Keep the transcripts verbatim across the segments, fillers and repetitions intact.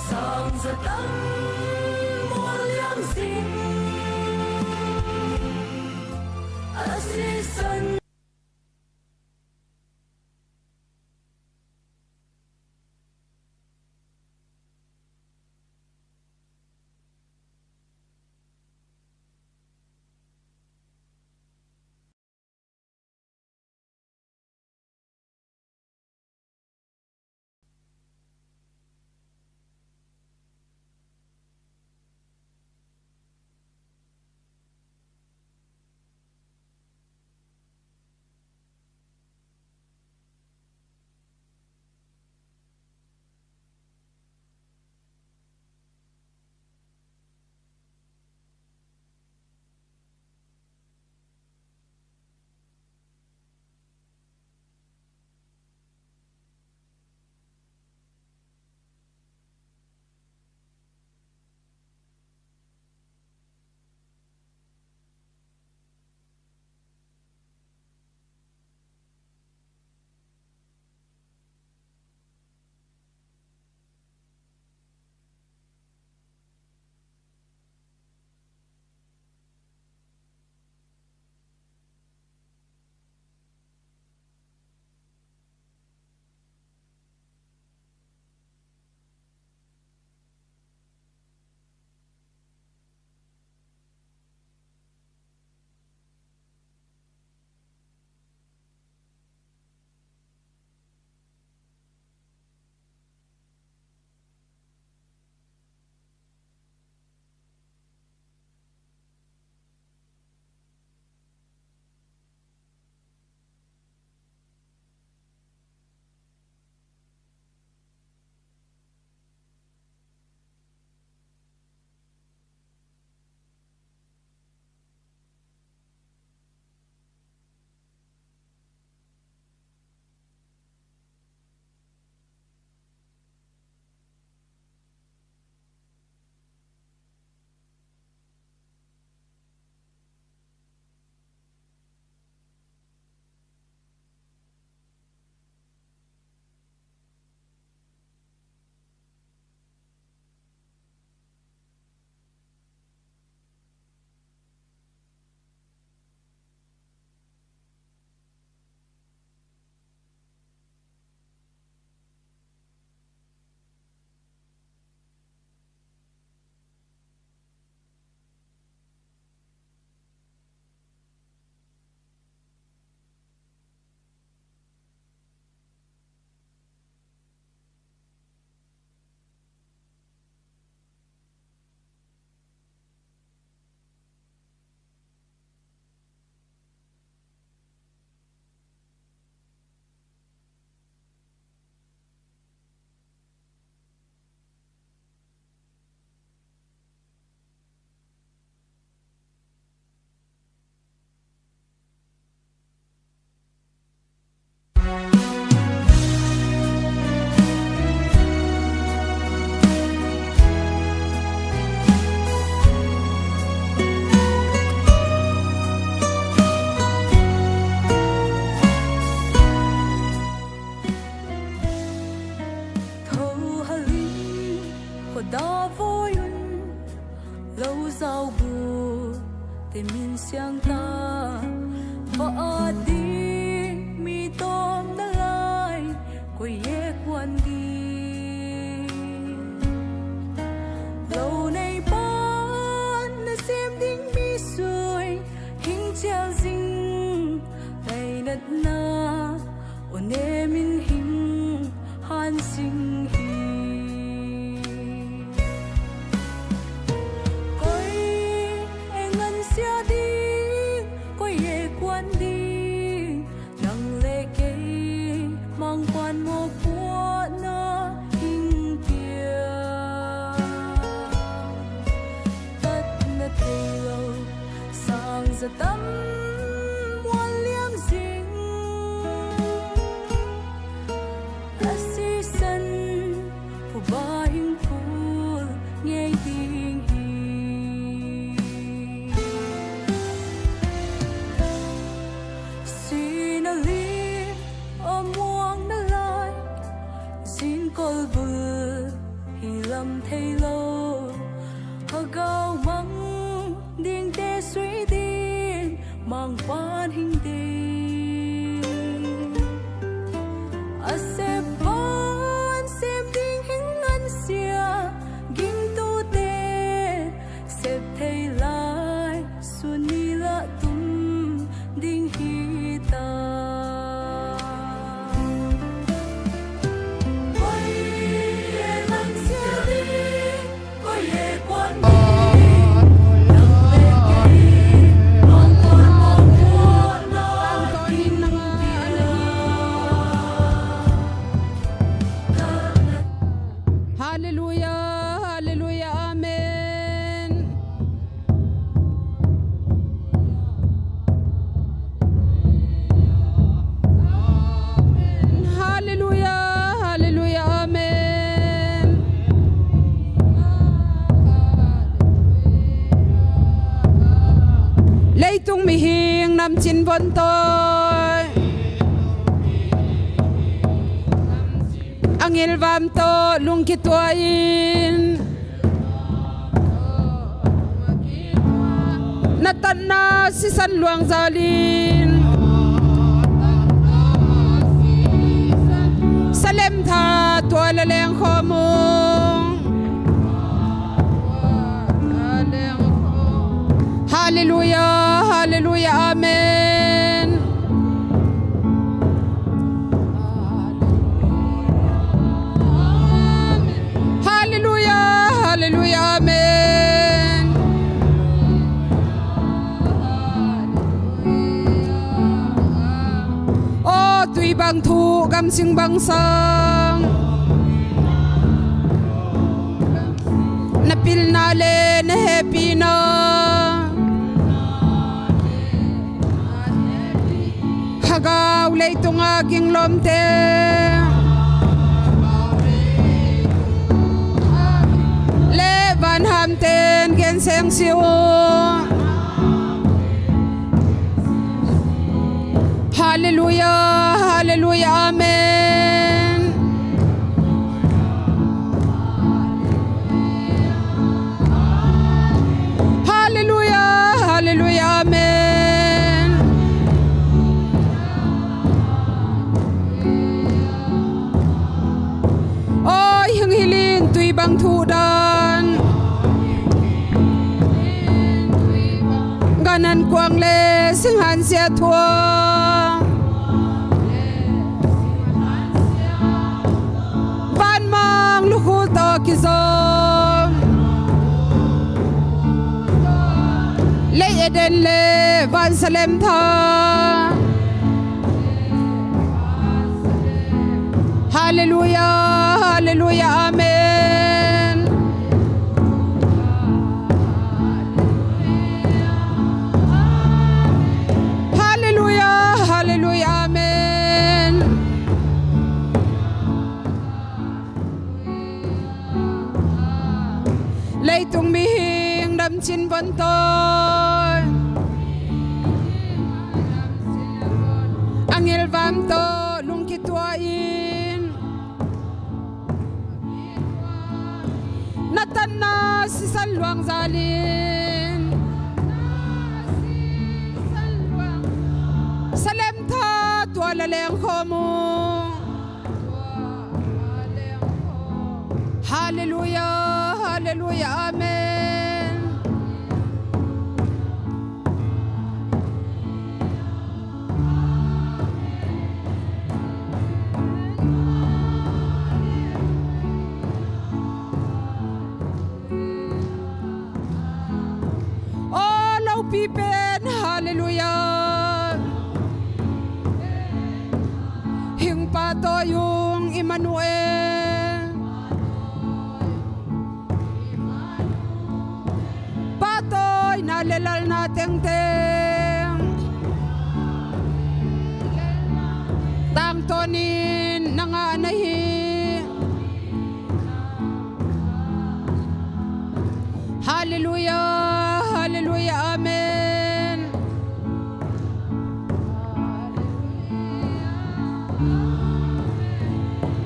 Sang za tam mual liang zing a sisan. Tho halin khuada voi un, lo zau bu te min siang ta, va at ding mi tawm na lai, koi e kuan ding? Lo nei pan na sem ding mi sui, hing cial zing, lainatna aw ne min hing han sing hi. Koi e ngan sia ding, koi e kuan ding? A sep van sem ding hing ngansia, gingtute sep thei lai, sun ni lah tum ding hi ta. Koi e ngansia ding, koi e kuan ding, nang le kei, nang kuan, nang kuan, nang kuan. Halleluia, halleluia, amen. Halleluia, halleluia, amen. Leitung mihing namcin vontawi, a ngilvam tawh lungkituah in, na tatna sisan luangzal in, Salem Tha tua la lengkhawm ung. Halleluia, halleluia, amen. Halleluia, halleluia, amen. Aw, tui bang thuh, gamsing bang sang, na pilna le na hehpihna, Hagau leitungah ginglawmte le vanhamte in gen seng si uh. Halleluia, halleluia, amen. Halleluia, halleluia, amen. Aw, hing hilh in tui bang thuh dan, gan an kuang le singhansia thuah, vanmang lukhu tawh kizom, lei Eden le van Salem Tha. Halleluia, halleluia, amen. Halleluia, halleluia, amen. Leitung mihing damcin vontawi, a ngilvam tawh lungkituah in, na tatna sisan luangzal in, Salem Tha tua la lengkhawm ung. Halleluia, halleluia, amen. Aw, lopi pen, halleluia. Hing pahtawi ung, Immanuel. Pahtawina le lalna tengteng tangtawn in na ngah na hi. Halleluia, halleluia, amen.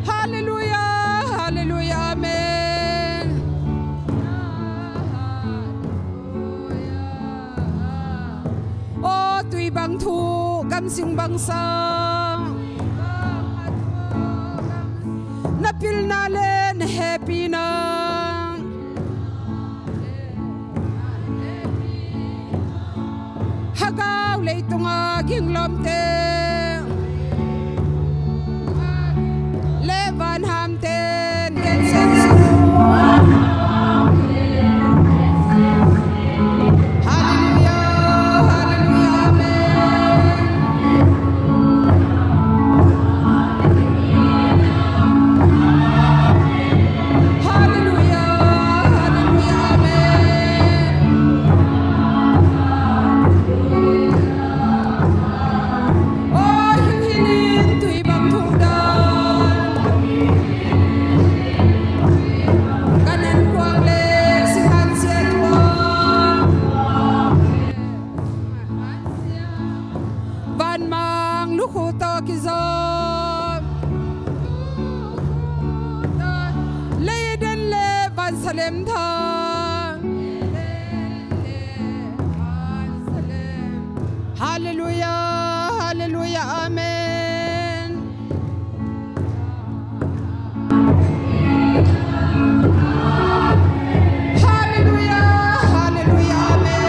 Halleluia, halleluia, amen. Aw, tui bang thuh, gamsing bang sang, Hehpihna. Hagau leitunga ginglawmte le vanhamte. Halleluia, halleluia, amen. Halleluia, halleluia, amen. Aw, hilhhilhin tui bang thuk dan, kan ankuang le singhan siat uang. Vanmang lukhu tawh kizom, lei den le vansalem thang. Halleluia, halleluia, amen. Halleluia, halleluia, amen.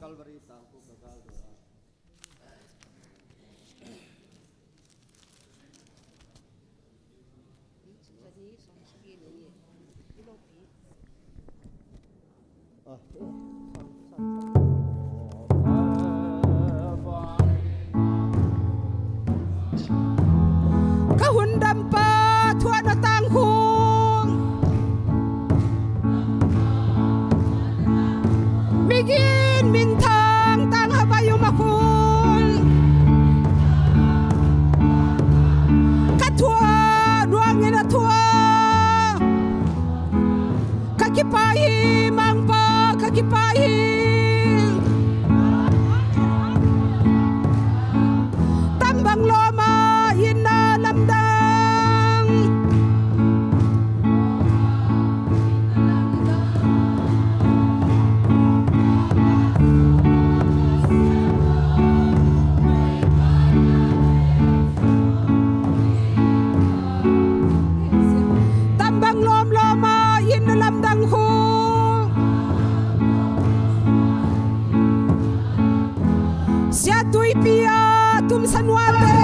Calvary sang kum ka gal dua. Ka hundampa thuahna tangkhung, migin minthang tang hawai um a khun, ka thuah duangin a thuah. Ka kipai hi Mangpa, ka kipai hi. Tambang lawma itna lamdang. Tambang lawmlawma itna lamdang khu. Sia Tuipi a tumsa nuate.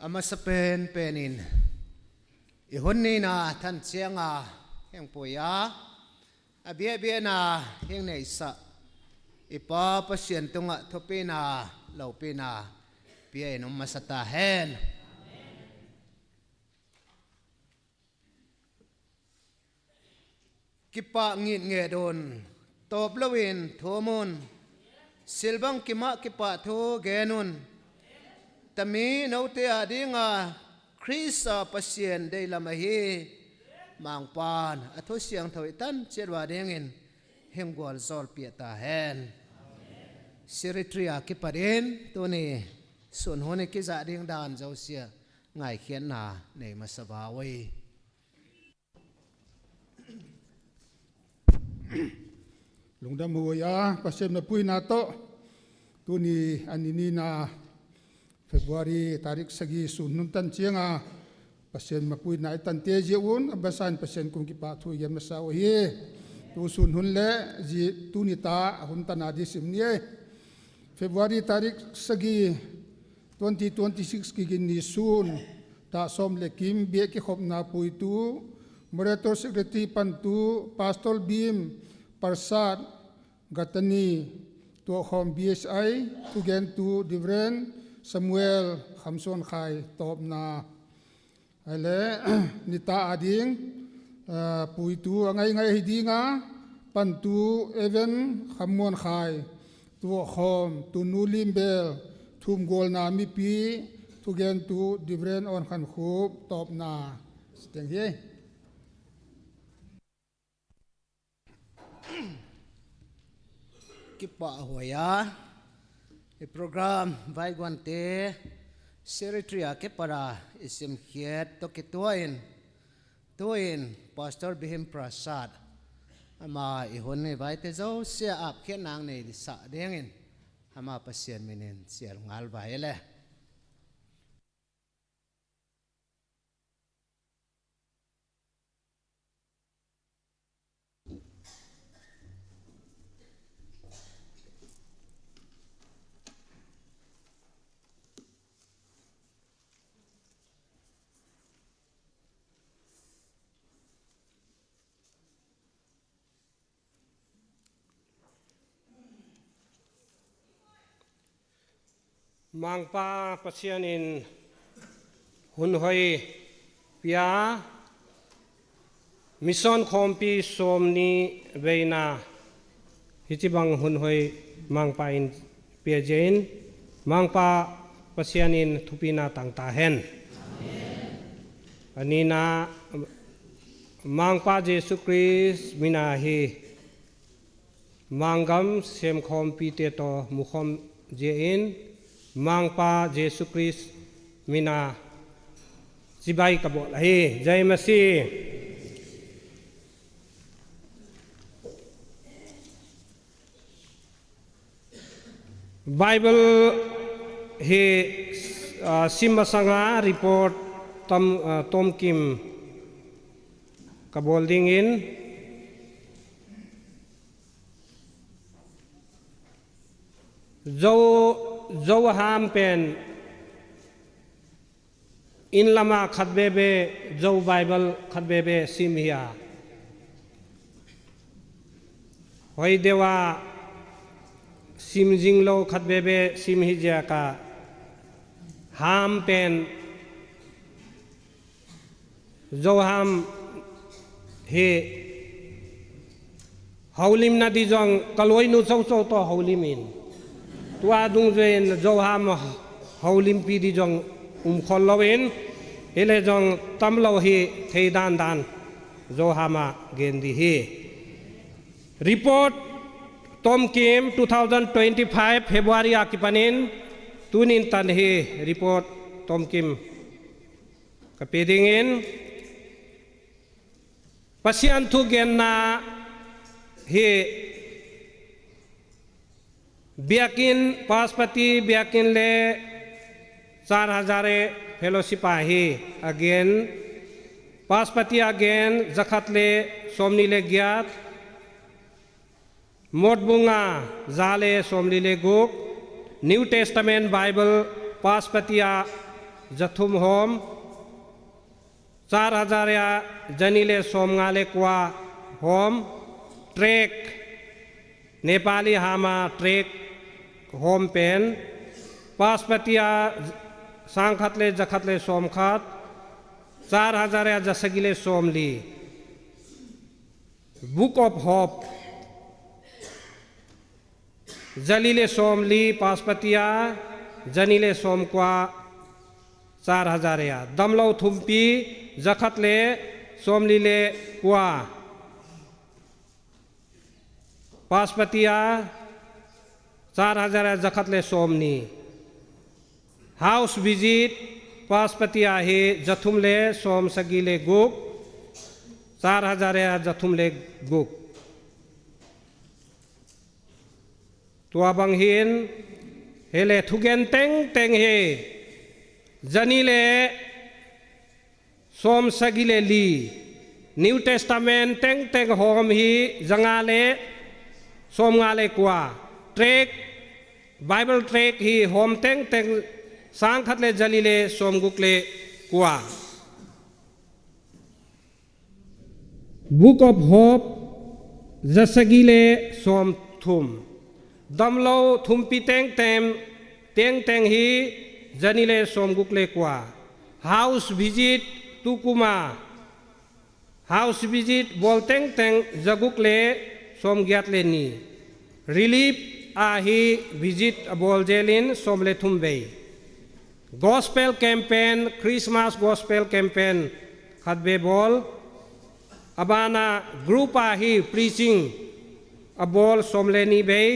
A masa penpenin i hun nihna thancianga heng pui a, a biakbiakna heng neihsah i Pa Pasian tungah thupina lopina pia in um masa ta hen. Kipah ngitnget un, tawp loin thum un, silbang kimah kipah thu gen un. Tami note a dinga Khrista Pasian deilam ahi Mangpan a thu siangtho i tan ciat uh a dingin heng gualzawl piah ta hen. Secretary a kipatin tuni sun hun i kizah ding dan zosia ngaikhiatna nei masa va uh hi. Lungdam huai a, Pasian mapuina tawh tuni a ni nihna February tarik sagi sun hun tan cianga Pasian mapuina i tante zia un a basan Pasian kung kipahthu i gen masa uh hi. Tu sun hun le zi tuni ta a hun tana di sim ni ei. February tarik sagi twenty twenty-six Kigin ni sun, ta sawm le kim biak kikhopna puitu, moderator secretary pantu, Pastor Bim Parsat Gatani, tuahkhawm B S I, thugentu Reverend Samuel Khamsuan Khai tawpna. Aile nita a ding, ah, puitu a ngaingai hi dinga, pantu Evan Khammuan Khai, tuahkhawm Tunu Limbel, thumgawlna mipi, thugentu Reverend Awn Khan Khup tawpna. Siteng hi. Kipah huai a, i program vaiguante secretary a kipara i simkhiat tawh kituain, tuin Pastor Bihim Prasad ama i hun i vaite zosia apkhiat nang nei sah dingin ama Pasian minin sial ngal vai le. Mangpa Pasian in hun hoi pia, mission khawmpi sawm ni veina hicibang hun hoi Mangpa in pia zia in Mangpa Pasian in thupina tang ta hen. A nina, Mangpa Jesu Khrist mina hi Manggam semkhawmpite tawh mukhawm zia in Mangpa Jesu Khrist mina cibai ka bawl ahi. Jai Masi. Bible hi, ah, sim masanga report tam, ah, tomkim ka bawl dingin Zo, Zo ham pen inn lama khat veve, Zo Bible khat veve sim hi a, hoi deuh a sim zing lo khat veve sim hi ziaka ham pen Zo ham hi holimna di zong ka luainu coco tawh holim in, tua dungzui in Zo ham holimpi di zong um khol lo in, hi le zong tam lo hi thei dandan Zo ham ah gen di hi. Report tomkim two thousand twenty-five February a kipanin tunin tan hi report tomkim ka pe dingin Pasian thugenna hi biakinn, Paspati biakinn le Char Hazare Fellowship a hi a gen, Paspati a gen zakhat le sawmnih le giat, Motbung a za le sawmli le guk, New Testament Bible Paspati a za thum hawm, char hazar ya za nih le sawmnga le kua hawm, trek, Nepali hama trek hawm pen, Paspati a sangkhat le zakhat le sawmkhat, char hazar ya za sagih le sawmli. Book of Hope, za li le sawmli Paspati a, za nih le sawmkua char hazar ya. Damlo thumpi, zakhat le sawmli le kua Paspati a, char hazar ya zakhat le sawmni. House visit, Paspati a hi za thum le sawmsagih le guk, char hazar ya za thum le guk. Tua bang hin, hi le thugen tengteng hi za nih le sawmsagih le li. New Testament tengteng hawm hi za nga le sawmnga le kua. Trek, Bible trek hi hawm tengteng sangkhat le za li le sawmguk le kua. Book of Hope, za sagih le sawmthum. Damlo thumpi tengteng, tengteng hi za nih le sawmguk le kua. House visit, tukuma house visit bawl tengteng za guk le sawmgiat le nih. Relief a hi visit a bawl zelin sawm le thum vei. Gospel campaign, Christmas gospel campaign khat vei bawl. A bana group a hi preaching a bawl sawm le nih vei.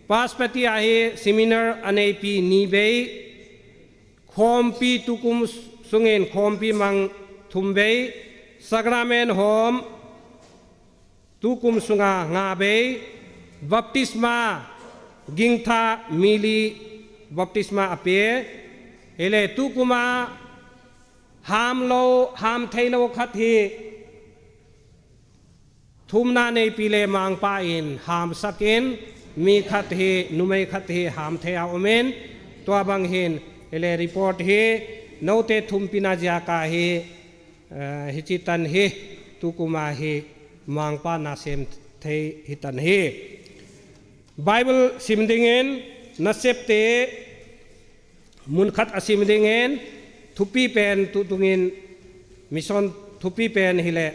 Paspati a hi seminar a neipi nih vei. Khawmpi tukum sungin khawmpi mang thum vei. Sakramen hawm tukum sunga nga vei. Baptisma, gingtha mi li baptisma a pia. Hi le tukuma ham lo, ham thei lo khat hi thumna neipi le Mangpa in hamsakin mi khat hi, numei khat hi ham thei a om in, tua bang hin hi le report hi note thumpina ziaka hi, eh, hi ci tan hi, tukuma hi Mangpa na sem thei hi tan hi. Bible sim dingin nasepte mun khat a sim dingin thupi pen tutungin mission thupi pen hi le.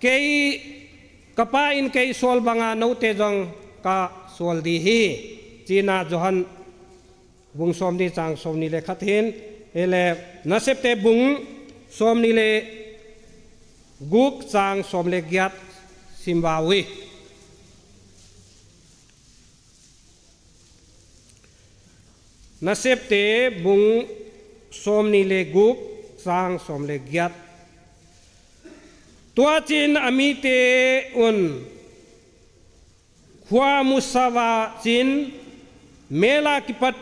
Kei ka Pa in kei sual banga note zong ka sual di hi, cina Johan bung sawmni cang sawmni le khat hin, hi le nasepte bung sawmni le guk cang sawm le giat sim va uh hi. Nasepte bung sawmni le guk cang sawm le giat. Tua cin a mite un khua musa vacin, mela kipat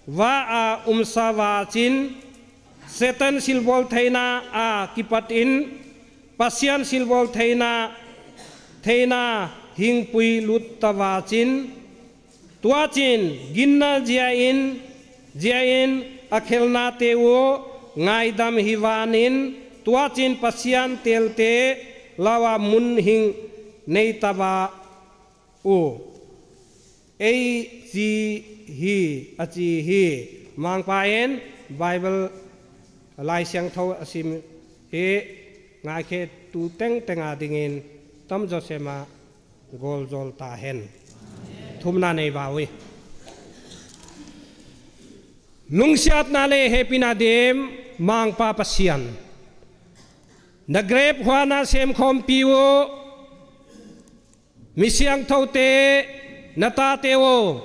va a umsa vacin, Satan silbawl theina a kipatin Pasian silbawl theina, theina hingpui lutta vacin, tuacin ginna zia-in, zia-in a khelnate uh ngaidam hi vanin, tuacin Pasian teelte laua mun hing neita va uh. Ei ci hi, a ci hi. Mangpa in Bible Lai Siangtho a sim hi ngaikhetu tengteng a dingin tamzaw sem a gawlzawl ta hen. Thumna nei va uh hi. Lungsiatna le hehpihna dim Mangpa Pasian, na grep huana semkhawmpi uh mi siangthote, na tate aw,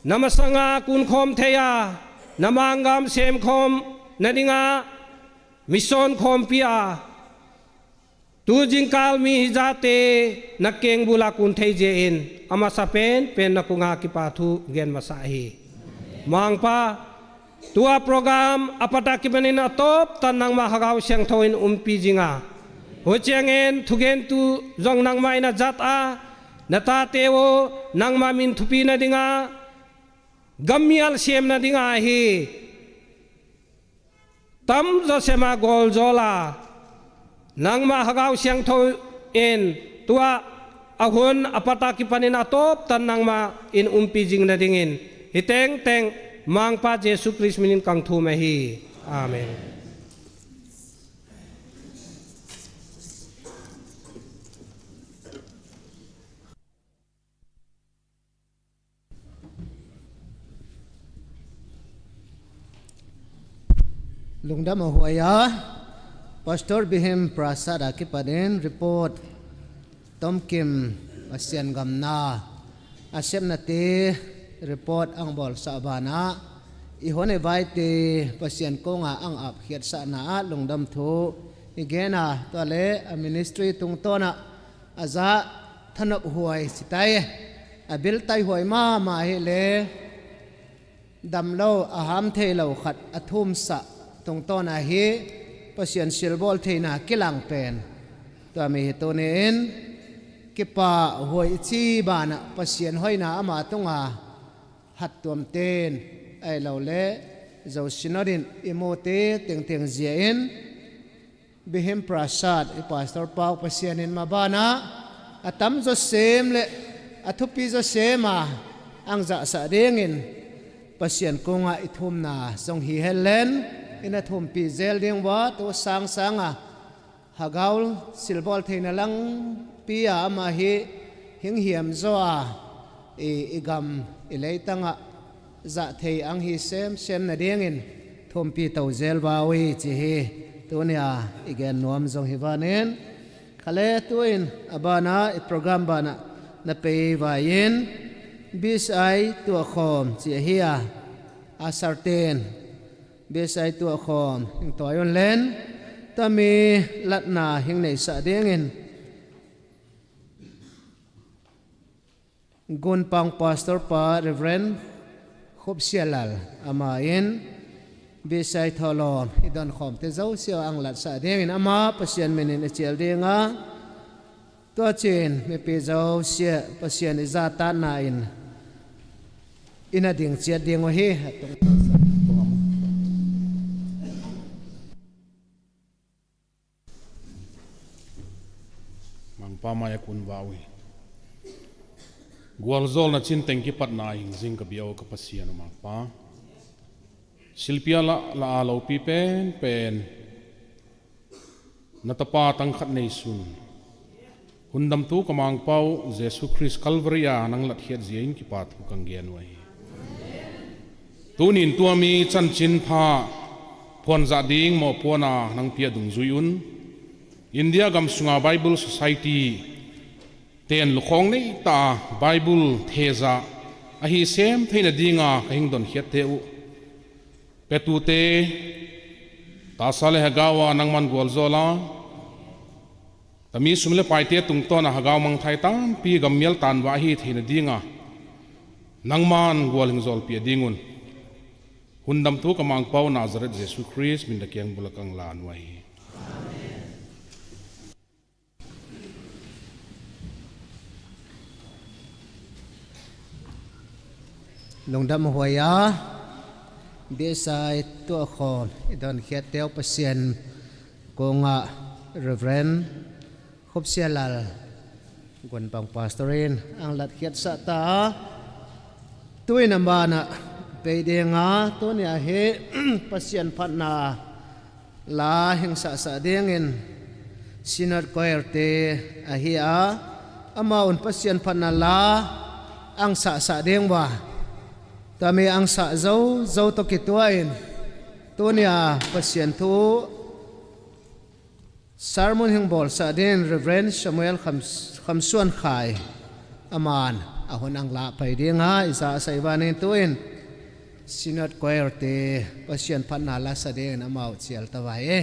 na masanga kunkhawm thei a, na manggam semkhawm nadinga mi sawnkhawmpi a, tu zingkal mi hizate na kengbula kun thei zia in a masa penpen na kunga kipa thu gen masa hi. Mangpa, tua program a pata kimanin a tawptan nangmah Hagau Siangtho in umpi zinga, hua ciangin thugentu zong nangmah in a zat a, na tate aw, nangmah min thupi nadinga Gammial siam nadinga hi. Tamzaw sem a gualzawla nangmah Hagau Siangtho in tua a hun a pata kipanin a tawptan nangmah in umpi zing nadingin hih tengteng Mangpa Jesu Khrist minin kang thum ahi. Amen. Lungdam a huai a, Pastor Bihim Prasad a kipanin report tomkim Pasian gamna a sepnate report ang bawlsah banah i hun i vaite Pasian kongah ang apkhiatsahna ah lungdam thu i gena, tua le a ministry tungtawnah a zah thanop huai citai a biltai huai mahmah hi le damlo a ham thei lo khat a thumsah tungtawn ahi Pasian silbawl theihna kilang pen tua mi hi. Tuni-in kipa huai i ci banah Pasian hoihna ama tunga hattuamten ahi lo le Zo Synod in i mute tengteng zia in Bihim Prasad i Pastor Pau Pasian in mabanah a tamzaw sem le a thupi zaw sem a ang zahsah dingin Pasian kungah i thumna zong hi henlen in a thumpi zel ding uh a, tu sangsanga Hagau silbawl theihna langpi a amah hi hinghiam zaw a i, i gam i leitangah zah thei ang hi semsem nadingin thumpi to zel va uh hi ci hi. Tunia i gen nuam zong hi vanin khale tuin a banah i program banah na pei vai-in Bisai tuahkhawm ci ahi a, a sarten Bisai tuahkhawm hing tawi un len tami latna hing neisah dingin Gunpang Pastor pa Reverend Khup Sialal ama in Bisai thawlawm i donkhawmte zosia ang latsah dingin ama Pasian minin i cial dinga, tua cin mipi zosia Pasian i zahtatna in i na ding ciat ding uh hi. Mangpa mai a kun va uh hi. Gualzawlna cinteng kipatna hing zing ka bia uh ka Pasian uh Mangpa, silpia la la a lopi penpen na tapa tangkhat nei sun hundamtu ka Mangpa uh Jesu Khrist Calvary a nang latkhiat zia in kipa thu kang gen uh ahi. Tunin tua mi chanchin pha phuanzah ding mawhpuana nang pia dungzui un India gam sunga Bible Society ten lukhawng neita Bible theza ahi sem theina dinga ka hing donkhiatte uh petute tasa le hagaua nangman gualzawla tami sum le paite tungtawna hagau mangthai tampi gammial tanva ahi theina dinga nangman gual hing zawlpia dingun hundamtu ka Mangpa uh Nazareth Jesu Khrist min da kiang bula kang la nuai hi. Lungdam huai a, Bisai tuahkhawm i donkhiatte uh Pasian kungah Reverend Khup Sialal Gunpang Pastor in ang latkhiatsah ta a, tuin a banah pei dinga tunia hi Pasian phatna la hing sahsah dingin Synod Choir te ahi a, amau in Pasian phatna la ang sahsah ding uh a, tami ang sah zo zo tawh kituahin tunia Pasian thu sermon hing bawlsah dingin Reverend Samuel Kham, Kham Suan Khai aman a hun ang lah pai dinga i zahsah i vanin tuin Synod Choir te Pasian phatna la sa dingin amau cial ta vai e.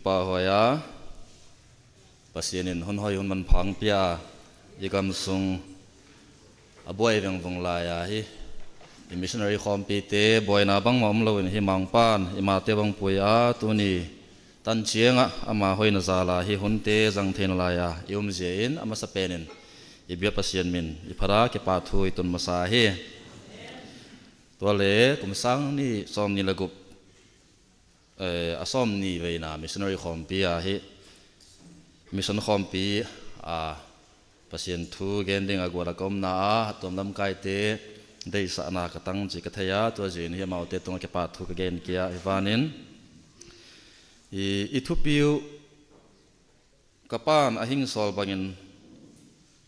Pa huai a, Pasian in hun hoih hun manpha hong pia a, i gam sung a buai vengvung lai a hi i missionary khawmpite buaina bangmah om loin hi Mangpan i mate bang pui a, tuni tan ciangah ama hoihna zal a hi hunte zang theihna lai a i umzia in a masa penin i biak Pasian min i phat a kipahthu i tun masa hi. Tua le kum sang nih sawm nih le gup, eh, a sawm nih veina missionary khawmpi a hi mission khawmpi a Pasian thu gen ding a gual a ka omna a, a tuam lamkaite deihsakna ka tang ci ka thei a, tua zin hi amaute tungah kipahthu ka gen kia hi vanin i, i thupi uh. Ka pan a hing sawl bangin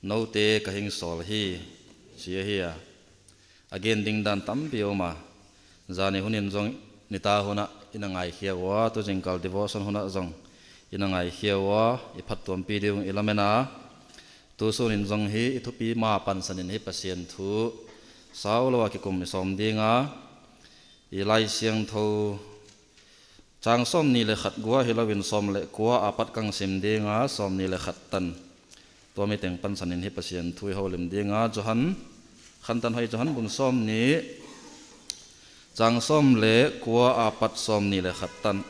note ka hing sawl hi, ci ahi a. A gen ding dan tampi a om a, zani hunin zong nita hunah i na ngaikhia uh a, tu zingkal devotion hunah zong i na ngaikhia uh a, i phattuampi ding i lamen a. Tu sunin zong hi i thupi ma pansanin hi Pasian thu sau lo a kikum i sawm ding a, i Lai Siangtho cang sawm nih le khat gua hi loin sawm le kua a pat kang sim ding a, sawm nih le khat tan. Tua mi teng pansanin hi Pasian thu i holim ding a, Johan, Khantan Hoih Johan bung sawm nih, cang sawm le kua a pat sawm nih le khat tan.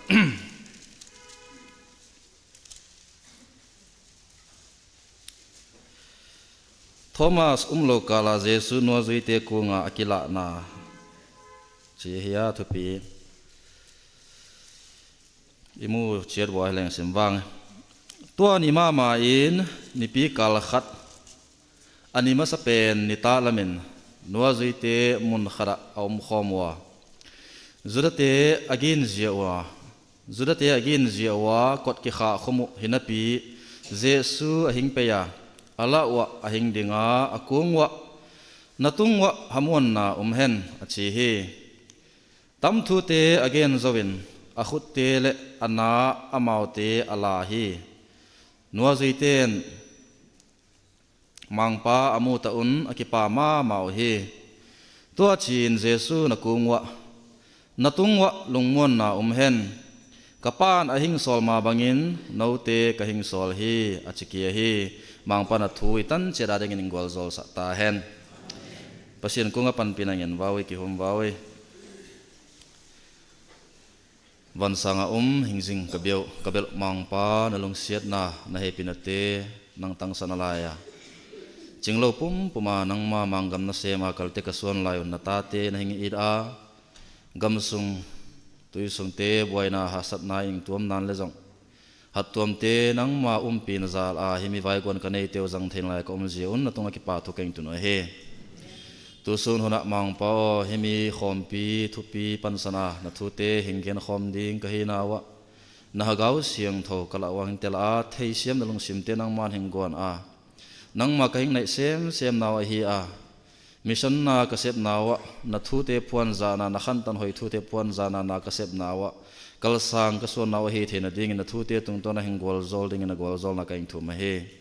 Thomas um lo kala Jesu nuazuite kunga a kilahna, ci hi a thupi. I mu ciat vua hi leng sim vang. Tua ni mahmah in nipi kal khat a ni masa pen nita lamin nuazuite mun khatah a omkhawm uh a, Judate a ginzia uh a, Judate a ginzia uh a kot kikhah khum uh hinapi Jesu a hing pei a, a lah uah a hing dinga a kung uah, "Na tung uah hamuanna um hen," a ci hi. Tam thute a gen zoin a khutte le a na amaute a la hi. Nuazuite in Mangpa a muta un a kipa mahmah uh hi. Tua ci-in Jesu na kung uah, "Na tung uah lungmuanna um hen. Ka pan a hing sawl ma bangin note ka hing sawl hi," a ci kia hi. Mangpa na thu i tan ciat a dingin in gualzawlsak ta hen. Pasian kungah panpih nangin vau i kihum vau i. Vansang a um hingzing ka biau, ka belh Mangpa, na lungsiatna, na hehpihna te nang tangsan a lai a, cinglo pumpum a nangma manggam nasem a kalte ka suan lai un na tate na hing it a, gam sung tui sungte buaina hahsatna in tuam nan le zong hattuamte nangma umpihna zal a himi vaiguan ka neite uh zang theihna lai ka omzia un na tungah kipahthu ka hing tun uh hi. Tusun hunah Mangpa aw, himi khawmpi thupi pansan a na thute hing genkhawm ding ka hihna uah na Hagau Siangtho ka lah uang hing tel a, theisiam na lungsimte nangman hing guan a, nangma ka hing naih semsemna uah hi a, mission na ka sepna uah na thute phuanzahna, na Khantan Hoih thute phuanzahna na ka sepna uah kalsang ka suanna uah hi theihna dingin na thute tungtawn a hing gualzawl dingin na gualzawlna ka hing thum ahi.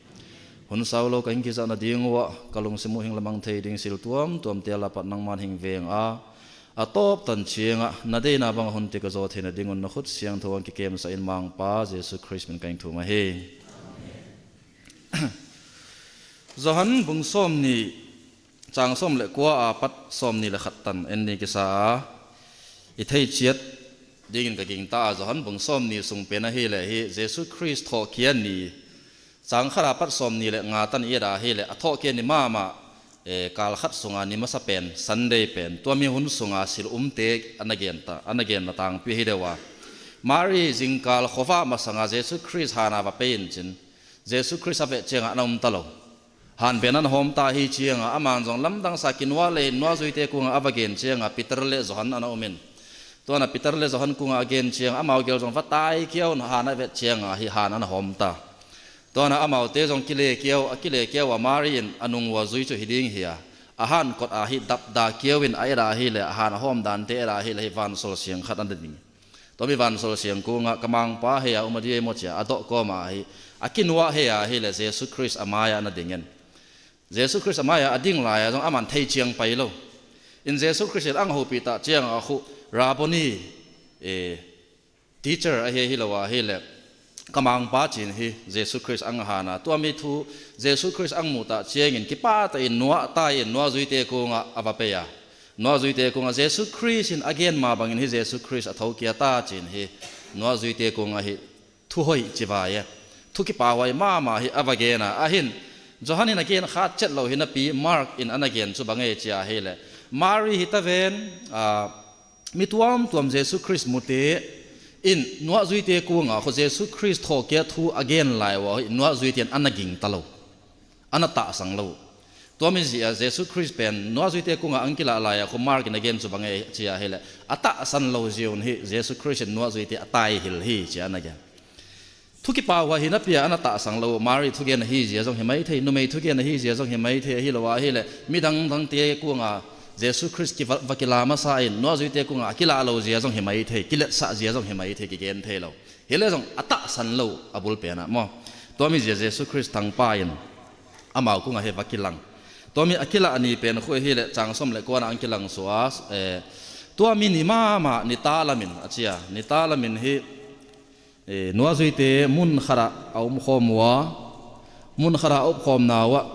Hun sau lo ka hing kizah nading uah ka lungsim uh hing lamang thei ding sil tuamtuamte a lapat nangman hing veng a, a tawptan ciangah na deihna bangah hunte ka zaw theihna dingun na khut siangtho ang kikemsa in Mangpa Jesu Khrist min ka hing thum ahi. Johan bung sawm nih, cang sawm le kua a pat sawm nih le khat tan en ni kisa a, i thei ciat dingin ka gingta a, Johan bung sawm nih sung pen ahileh hi Jesu Khrist thawhkhia ni, cang khat a pat sawm nih le nga tan i et ahileh a thawhkhia ni mahmah, eh, kal khat sunga ni masa pen, Sunday pen, tua mi hun sunga sil umte a na gen ta, a na genna tangpi hi deuh a. Mari zingkal khuavah masanga Jesu Khrist hana va pei in cin, Jesu Khrist a veh ciangah a na um ta lo. Han pen a na hawm ta hi cianga, aman zong lamdangsa kinuah le in nuazuite kunga a va gen cianga, Peter le Johan a na um in. Tuana Peter le Johan kunga a gen cianga, amau gel zong va tai kiau, han a vet cianga hi han a na hawm ta. Tuana amaute zong kile kiau, a kile kiau a Mari in a nung ua zui cu hi ding hi a, a han kot a hi dapda kiau in a et a hi le, a han a hawm dante et a hi le, hi vansol siang khat a na ding. Tua mi vansol siang kungah ka Mangpa hei a um a dia i maw cia a dawh kawma ahi, a kinuah hei a hi le Jesu Khrist a mai-ah na ding in. Jesu Khrist a mai-ah a ding lai-ah zong aman thei ciang pai lo. In Jesu Khrist in ang hopih tah ciangah a khuh Rabboni, eh, teacher ahi hi lo a hi le, Ka mangpa cin hi Jesu Khrist ang hana, tua mi thu Jesu Khrist ang muh ta ciangin kipahtahin nuahta in nuahzuite kungah a va pei a, nuahzuite kungah Jesu Khrist in a gen mah bangin hi Jesu Khrist a thokia ta cin hi nuahzuite kungah hi thuhoih civai e, thu kipahhuai mahmah hi a va gen a. Ahin Johan in a gen khat cet lo hi napi Mark in ana gen cu bang e cia hileh, Mari hi taven, a, mi tuamtuam Jesu Khrist mute in nuahzuite kungah khu Jesu Khrist thawhkia thu a gen lai uh hi nuahzuite in ana gingta lo, ana tahsang lo. Tua mi zia Jesu Khrist pen nuahzuite kungah ang kilah lai-ah khu Mark in a gen cu bang e cia hileh, a tahsan lo zia un hi Jesu Khrist in nuahzuite a taihil hi cia ana gen. Thu kipahhuai hi napi-a ana tahsang lo, Mari thugen ahi zia zong hi mai thei, numei thugen ahi zia zong hi mai thei, ahi lo a hileh midang dangte kungah Jesu Khrist kiva, va kila masa in nuahzuite kungah a kilah lo zia zong hi mai thei, kiletsah zia zong hi mai thei, kigen thei lo. Hileh zong a tahsan lo a bul penah maw. Tua mi zia Jesu Khrist thangpa in amau kungah hi va kilang. Tua mi a kilah a ni pen khu hileh cang sawm le kuana ang kilang suas, eh, tua mi ni mahmah nita lamin a cia, nita lamin hi, eh, nuahzuite mun khatah a umkhawm uh a, mun khatah a umkhawmna uh ah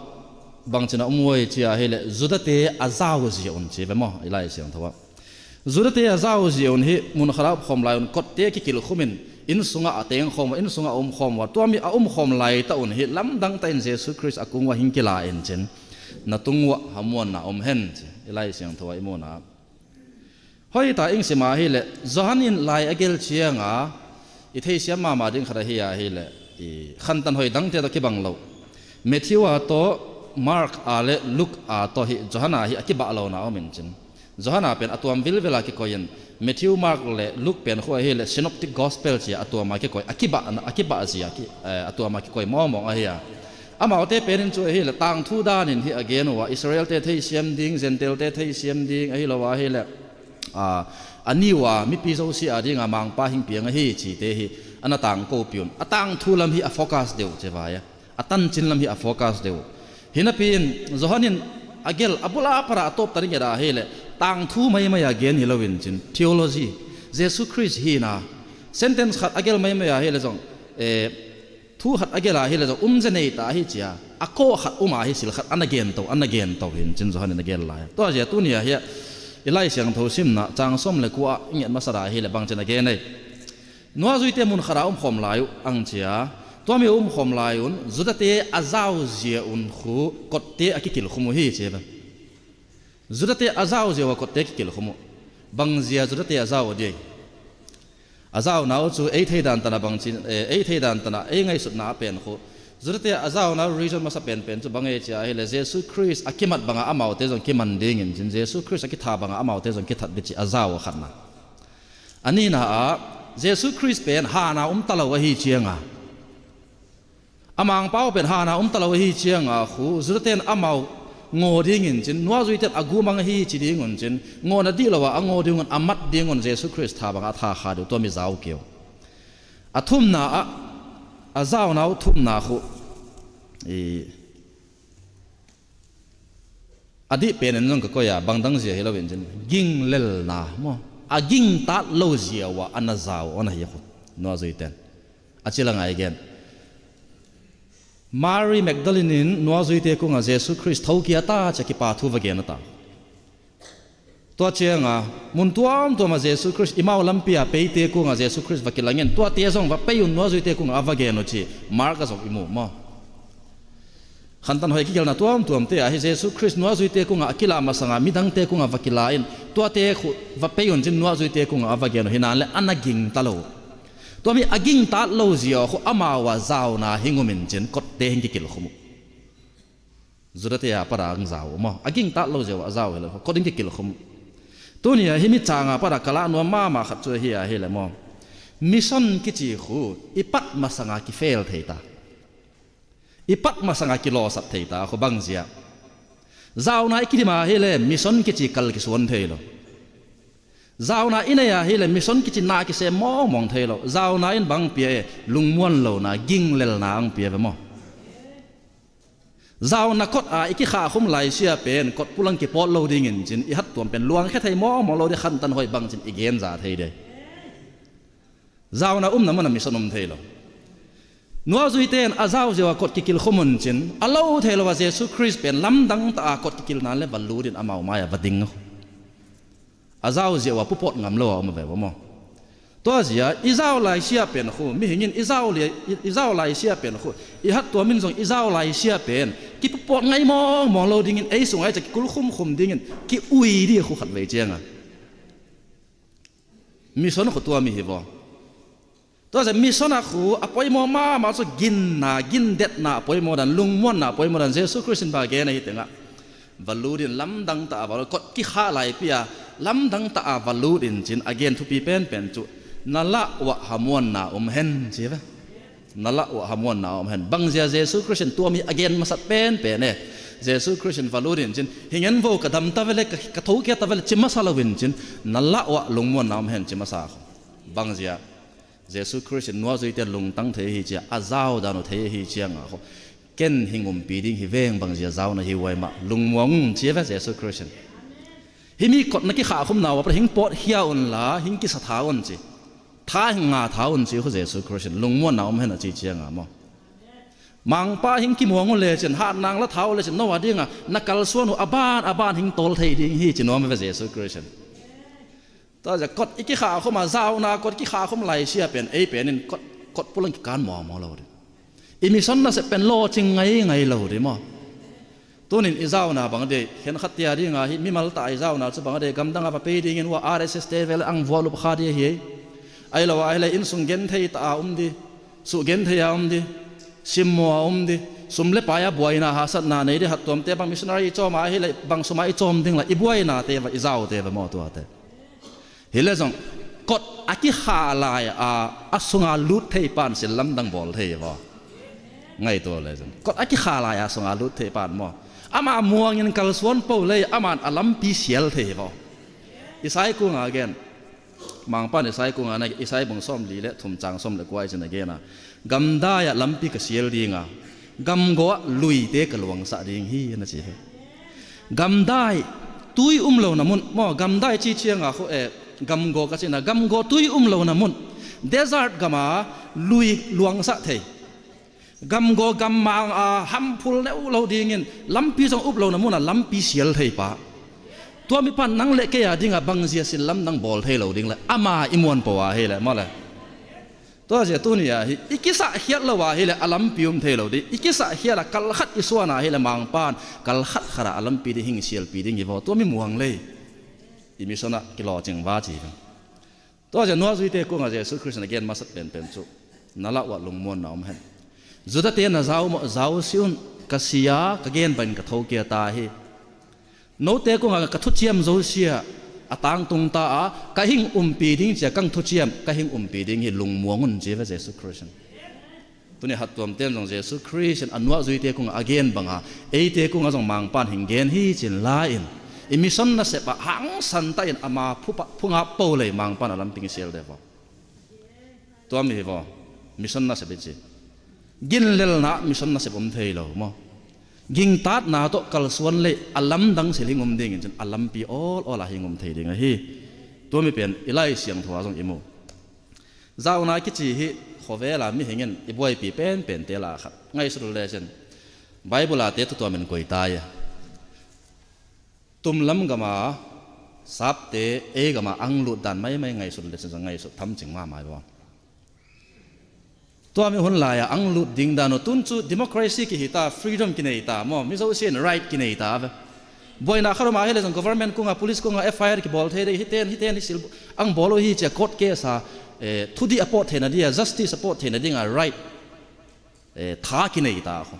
bangcin a um uh a cia hileh Judate a zau zia un ci ve maw, i Lai Siangtho ah. Judate a zau zia un hi mun khatah a umkhawm lai un kotte kikilkhum in inn sungah a tengkhawm uh a, inn sungah a umkhawm uh a, tua mi a umkhawm laitah un hi lamdangtah in Jesu Khrist a kung uh a hing kila in cin, na tung uh ah hamuanna om hen ci, i Lai Siangtho ah i muhna. Hoih ta ing sim a hileh Johan in lai a gel cianga i theisiam mahmah ding khat ahi a hileh, i khantan hoih dangte tawh kibang lo. Matthew a tawh, Mark a le Luke a tawh hi Johan a hi a kibah lona om in cin. Johan a pen a tuam vilvela kikoi in Matthew, Mark le Luke pen khu a hileh synoptic gospel cia a tuama kikoi, a kibah, a kibah zia ki, eh, a tuama kikoi mawngmawng ahi a. Amaute pen in cu a hileh tangthu danin hi a gen uh a, Israelte theisiam ding, Gentailte theisiam ding, ahi lo a hileh, a, a ni uh a mipi zosia dinga mangpa hing piang ahi cite hi ana tangkopih un. A tangthu lam hi a focus deuh civai a, a tancin lam hi a focus deuh. Hi napi in Johan in a gel a bul a para a tawpta ding i et a hileh tangthu maimai a gen hi lo in cin, theology, Jesu Khrist hina, sentence khat a gel maimai a hileh zong, eh, thu khat a gel a hileh zong umze nei ta hi cia, a kawh khat um a hi sil khat ana gen to, ana gen to hi in cin Johan in a gel lai. Tua zia tuni a hi a, i Lai Siangtho simna cang sawm le kua ah i nget masa a hileh bangcin a gen ei. Nuahzuite mun khatah a umkhawm lai uh ang cia, tua mi a umkhawm lai un Judate a zau zia un khu kotte a kikilkhum uh hi ci ve. Judate a zau zia uh a kotte kikilkhum uh. Bang zia Judate a zau uh ding? A zauna uh cu ei theidan tanah bangcin, eh, ei theidan tanah ei ngaihsutna a pen khu Judate a zauna uh reason masa penpen cu bang ei cia hileh Jesu Khrist a kimat bangah amaute zong kiman dingin cin, Jesu Khrist a kitha bangah amaute zong kithat dih ci a zau uh a khatna. A nihna ah Jesu Khrist pen hana um ta lo ahi cianga, a mangpau pen hana um ta lo ahi cianga khu Judate in amau ngaw dingin cin, nuahzuite in a gumang ahi ci dingun cin, ngawna dih lo a a ngaw dingun, a mat dingun Jesu Khrist tha bangah a tha kha dih uh, tua mi zau kei uh. A thumna ah, a zauna uh thumna khu, i, a dih penin zong ka koih a, bangdang zia hi lo in cin, ginglelna maw, a gingtat lo zia uh a ana zau uh ana hi khu, nuahzuite in. A cil a ngai gen. Mary Magdalene in nuahzuite kungah Jesu Khrist thokia ta cia kipa thu va gen a ta. Tua cianga mun tuamtuamah Jesu Khrist i mau lampi a peite kungah Jesu Khrist va kilangin, tuate zong va pei un nuahzuite kungah a va gen uh ci Mark ah zong i mu maw? Khantan hoih kigelna tuamtuamte ah hi Jesu Khrist nuahzuite kungah a kilah masanga midangte kungah va kila in, tuate khu va pei un cin nuahzuite kungah a va gen uh hi nan le ana gingta lo. Tua mi a gingtat lo zia uh khu amau a zauna hing um in cin kotte hing kikilkhum uh. Judate a para ang zau uh maw? A gingtat lo zia uh a zau hi lo, kot in kikilkhum uh. Tuni a hi mi canga para ka lah nuam mahmah khat cu ahi a hileh maw, mission kici khu i pat masanga kifel thei ta. I pat masanga kilawsap thei ta khu bang zia? Zauna i kidim a hileh mission kici kal kisuan thei lo. Zauna i nei a hileh mission kici na kisem mawngmawng thei lo. Zauna in bang pia e? Lungmuan lona, ginglelna ang pia ve maw? Zauna kot a i kikhahkhum laisia pen kot pulang kipawt lo dingin cin i hattuam pen luangkhia thei mawngmawng lo dih, khantan hoih bangcin i genza thei dih. Zauna umna munah mission um thei lo. Nuazuite in a zau ziau a kot kikil khum un cin, a lo thei lo a Jesu Khrist pen lamdang ta a kot kikilna le va lut in amau mai-ah va ding. A zau ziau a pupawt ngam lo a om a ve ua maw? Tua zia i zau laisia pen khu, mihing in i zau lai, i, i zau laisia pen khu, i hattuam in zong i zau laisia pen kipupawt ngai mawngmawng lo dingin ei sungah ei ca kikul khumkhum dingin ki-ui dih khu khatvei cianga. Mission khu tua mi hi vaw. Tua zia mission a khu a poimaw mahmah cu ginna, gindetna a poimaw dan, lungmuanna a poimaw dan Jesu Khrist in va gen ahi tengah va lut in lamdang ta a va lut, kot kikhah laipi a lamdang ta a va lut in cin a gen thupi penpen cu, na lah uah hamuanna um hen ci ve. Na lah uah hamuanna um hen. Bangzia Jesu Khrist in tua mi a gen masat penpen e. Jesu Khrist in va lut in cin, hi ngen vo, ka dam ta vele, ka, ka tho kia ta vele ci masa lo in cin, na lah uah lungmuanna um hen ci masa khu. Bangzia Jesu Khrist in nuazuite lungtang thei hi cia, a zau dan uh thei hi cianga khu, ken hing umpi ding hi veng, bangzia zau na hi uai mah, lungmuang ci ve Jesu Khrist in. Himi kot na kikhah khumna uh a pa hing pawtkhia unla hing kisa tha un ci. Tha hing nga tha un ci khu Jesu Khrist in, lungmuanna um hen a ci cianga maw? Mangpa hing kimuang uh lecin, hatna la tha uh lecin, no a dinga na kalsuan uh a ban a ban hing tawl thei ding hi ci nuam ve Jesu Khrist in. Tua zia kot i kikhah khum a, zauna kot kikhah khum laisia pen ei pen in kot, kot pulang kikan mawmaw lo ding. I mission nasep pen lawcing ngaingai lo ding maw? Tunin i zauna bang dei, khen khat tia dinga hi mimal ta i zauna cu bang dei, gamdang a va pei dingin ua R S S te vel ang vua lup kha di hi. Ai lo a hi le innsung gen thei ta a um di, suh gen thei a um di, simmaw a um di, sum le pai a buaina hasatna nei di, hattuamte bang missionary i cawm a hi le bang sum a i cawm ding la i buainate va, i zaute va maw tuate. Hi le zong kot a kikhah lai a, a sunga lut thei pan sil lamdang bawl thei hi vaw. Ngaihtuah le zong kot a kikhah lai a sunga lut thei pan maw? Ama muangin kalsuan po lei aman a lampi sial thei hi vaw. Isai kunga gen. Mangpan Isai kunga na, Isai bung sawm li le thum cang sawm le kua i cin a gen a, gamdai ah lampi ka sial dinga, gamgaw ah luite ka luangsah ding hi na ci hi. Gamdai tui um lo na mun maw, gamdai ci cianga khu e, gamgaw ka cina, gamgaw tui um lo na mun, desert gama lui luangsah thei, gamgaw gammang a hamphul neu lo dingin lampi zong up lo na mun a lampi sial thei pa. Tua mi pan nang le kei a dinga bangzia sil lamdang bawl thei lo ding le ama i muan po a hi le maw le. Tua zia tuni a hi i kisah khiat lo a hi le a lampi um thei lo ding, i kisah khiat a kal khat i suan a hi le Mangpan kal khat khat a a lampi ding hing sialpi ding hi vaw, tua mi muang lei. I mission ah kilawcing va ci hi. Tua zia nuazuite kungah Jesu Khrist in a gen masat penpen cu, na lah uah lungmuanna um hen. Judate na zau mawh zau si un, ka si a ka gen bangin ka tho kia ta hi. Note kungah ka thuciam zosia a tangtung ta a, ka hing umpi ding cia kang thuciam ka hing umpi ding hi, lungmuang un ci ve Jesu Khrist in. Tuni hattuamte in zong Jesu Khrist in a nuahzuite kungah a gen banga eite kungah zong Mangpan hing gen hi cin la in, i mission nasep ah hangsan ta in ama phupa phungah po lei Mangpan a lampi hing sial de vaw. Tua mi hi vaw, mission nasep i ci. Ginlelna mission nasep um thei lo maw? Gingtatna tawh kalsuan lei a lamdang sil hing um dingin cun a lampi awl awl a hing um thei ding ahi. Tua mi pen i Lai Siangtho ah zong i mu. Zauna kici hi khuavela mihing in i buaipi penpente la khat ngaihsut uh lecin Bible a te tutuamin koita ia tumlam gama sapte ei gama ang lut dan maimai ngaihsut lecin zong ngaihsut thamcing mahmah i bawn. Tua mi hun lai-a ang lut ding dan uh tun cu democracy kihi ta, freedom kinei ta maw, mi zosia in right kinei ta ve. Buaina khat om a hi le zong government kungah, police kungah F I R kibawl thei dei, hiten hiten hi sil ang bawl uh hi cia court case a, eh, thudih a pawt theihna dia, justice a pawt theihna dinga right, eh, tha kinei ta khu.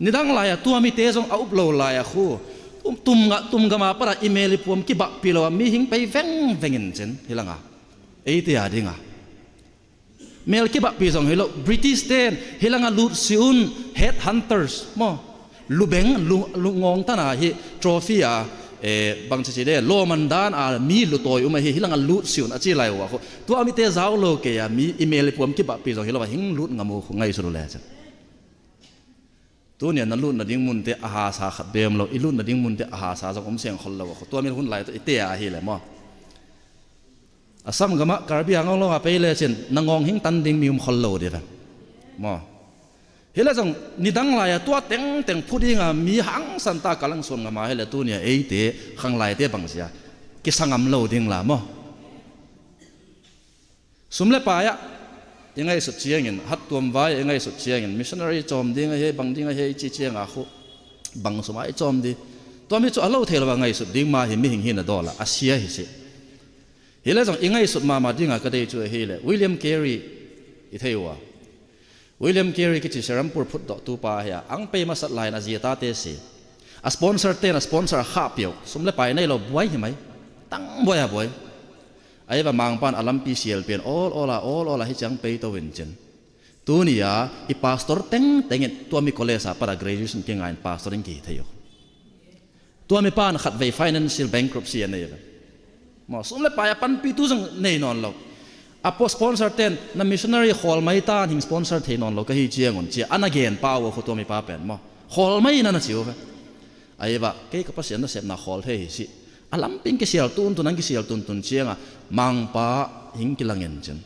Nidang lai-a tua mite zong a up lo lai-a khu tum, tum, tum gama para i mel i puam kibahpi lo a mihing pei vengveng in cin hi langa eite a dinga mel kibahpi zong hi lo, British ten hi langa lut si un, head hunters maw, lubeng, lu, lu ngawng tana hi trophy a, eh, bang cici de, lawman dan a mi lutawi um ahi, hi langa lut si un a ci lai uh a khu. Tua mite zau lo kei a mi i mel i puam kibahpi zong hi lo a hing lut ngam uh khu ngaihsut uh lecin. Tunia na lut nading munte a hasa khat bem lo, i lut nading munte a hasa zong om seng khol lo a khu. Tua mi hun lai tawh i te a hi le maw? Assam gamah Karbi Anglong lawngah pei lecin na ngawng hing tan ding mi um khol lo di ve maw? Hi le zong nidang lai-a tua tengteng phu dinga mi hangsan ta ka langsuan ngam a, hi le tuni-a eite khanglaite bangzia kisa ngam lo ding la maw? Sum le pai-ah i ngaihsut ciangin, hattuam vai-ah i ngaihsut ciangin, missionary cawm ding ahi, bang ding ahi, i ci cianga khu bang sum-ah i cawm di. Tua mi cu a lo thei lo a ngaihsut ding mah hi, mihing hi na dawl a, a sia hi si. Hi le zong i ngaihsut mahmah dinga ka dei cu ahi le William Carey i thei uh a. William Carey kici Serampore phutdawhtu pa hi a, ang pei masat lai-in a zi a tate si. A sponsor ten a sponsor a khah piau, sum le pai nei lo, buai hi mai. Tang buai a buai. Ahi va Mangpan a lampi sial pian awl awl a, awl awl a hi ciang pei to in cin. Tuni-a i pastor tengteng in tua mi college a pat a graduation kinga in pastor in kihi thei uh. Tua mipa in khatvei financial bankruptcy a nei ve. Maw, sum le pai a panpitu zong nei nawn lo. A sponsor ten na missionary khawl mai ta, hing sponsor thei nawn lo ka hi ciangun cia a na gen pau uh khu tua mipa pen maw, khawl mai in a na ci uh ve. Ahi va kei ka Pasian nasepna khawl thei hi si. A lampi in kisial tuntun, ang kisial tuntun cianga Mangpa hing kilang in cin.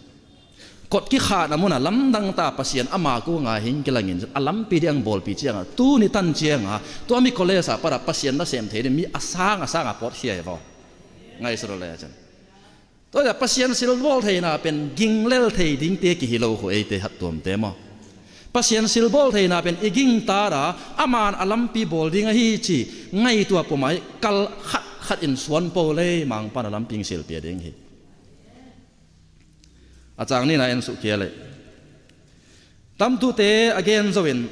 Kot kikhahna munah lamdang ta Pasian ama kungah hing kilangin a lampi ding ang bawlpi cianga tuni tan cianga tua mi college ah para Pasian nasem thei ding mi a sang a sang a pawt khia hi vaw. Ngaihsut le cin. Tua Pasian silbawl theina pen ginglel thei dingte kihi lo khu eite hattuamte maw? Pasian silbawl theina pen i gingtara aman a lampi bawl ding ahi ci ngaitua pumai kal khat khat in suan po lei Mangpan a lampi silpia ding hi. A cang nina en suhkhia leh tamtute a gen zoin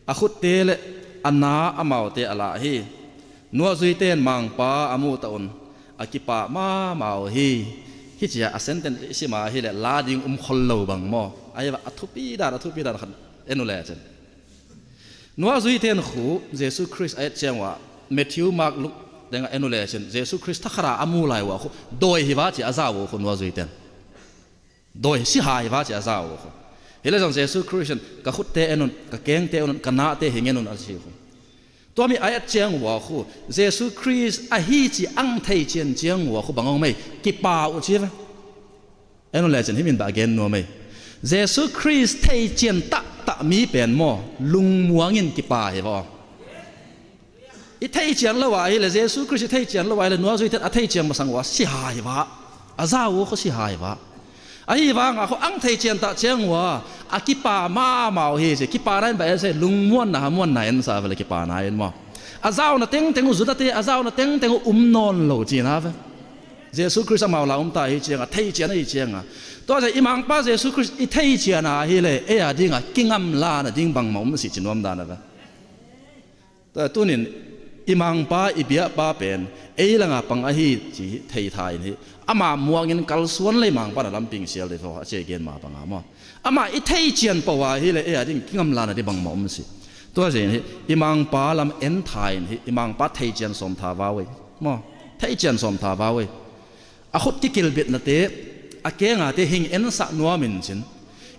a khutte le a na amaute a lah hi. Nuazuite in Mangpa a muh ta un a kipa mamau hi. Hi cia a sentence i sima hi le la ding um khol lo bang maw? Ahi va a thupi dan a thupi dan khat en uh le cin. Nuazuite in khu Jesu Khrist a et ciang uh a Matthew, Mark, Luke tengah en uh le cin Jesu Khrist thakhara a mu lai uh a khu dawi hi va ci a zau uh khu nuazuite in. Dawi si hai va ci a zau uh khu. Hi le zong Jesu Khrist in ka khutte en un, ka kengte en un, ka nate hing en un a ci khu. Tua mi a et ciang uh a khu Jesu Khrist ahi ci ang thei cian ciang uh a khu bang ong mei kipa uh ci ve. En uh le cin himin bah gen nuam ei. Jesu Khrist thei cian taktak mi pen maw lungmuangin kipa hi vaw. I thei cian lo ah hi le Jesu Khrist i thei cian lo ah hi le nuazuite in a thei cian masang uh a si hai va. A zau uh khu si hai va. Ahi vangah khu ang thei cian tak ciang uh a a kipa mamau hi ci kipa na in bah en se lungmuanna hamuanna en sa ve le kipa na in maw. A zauna tengteng uh zutate a zauna tengteng uh um nawn lo cina ve. Jesu Khrist amau la um ta hi cianga thei cian ahi cianga tua zia i Mangpa Jesu Khrist i thei ciana hi le ei a dinga kingamla na ding bangmah um si ci nuam dan a ve. Tua tunin i Mangpa i biahpa pen ei langa pang ahi ci thei tha in hi ama muangin kalsuan lei Mangpa na lamping sial dei thaw a cia gen ma panga maw? Ama i thei cian pau a hi le ei a ding kingamla na ding bangmah um si. Tua zia in hi i Mangpa lam en tha in hi i Mangpa thei cian sawm tha vau ei. Maw thei cian sawm tha vau ei. A khut kikilbitnate a kengate hing ensah nuamin cin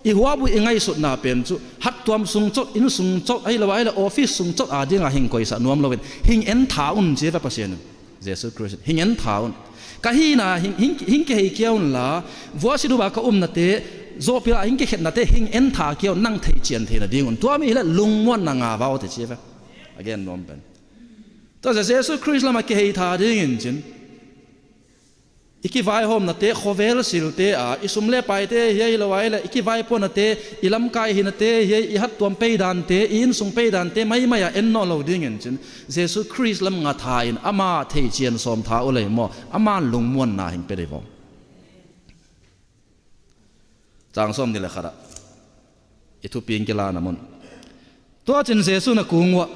i huabu i ngaihsutna pen cu hattuam sungcot inn sungcot ahi lo ahi le office sungcot a dinga hing koisah nuam loin hing en tha un ci ve Pasian in. Jesu Khrist in hing en tha un. Ka hina hing, hing, hing kihei kia unla vuasi duba ka umnate zawpila hing kikhetnate hing en tha kia un nang thei cian theina ding un tua mi hi le lungmuanna nga vau te ci ve. A gen nuam pen tua zia Jesu Khrist lama kihei tha dingin cin i kivaihawmnate khawvel silte a i sum le paite hiai hi lo ai le i kivaipuanate i lamkai hinate hiai i hattuam peidante i innsung peidante maimai a en nawn lo dingin cin Jesu Khrist lam nga tha in ama thei cian sawm tha uh lei maw? Aman lungmuanna hing pe dei vawm. Cang sawm ni le khatah i thupi in kilana mun tua cin Jesu na kung uah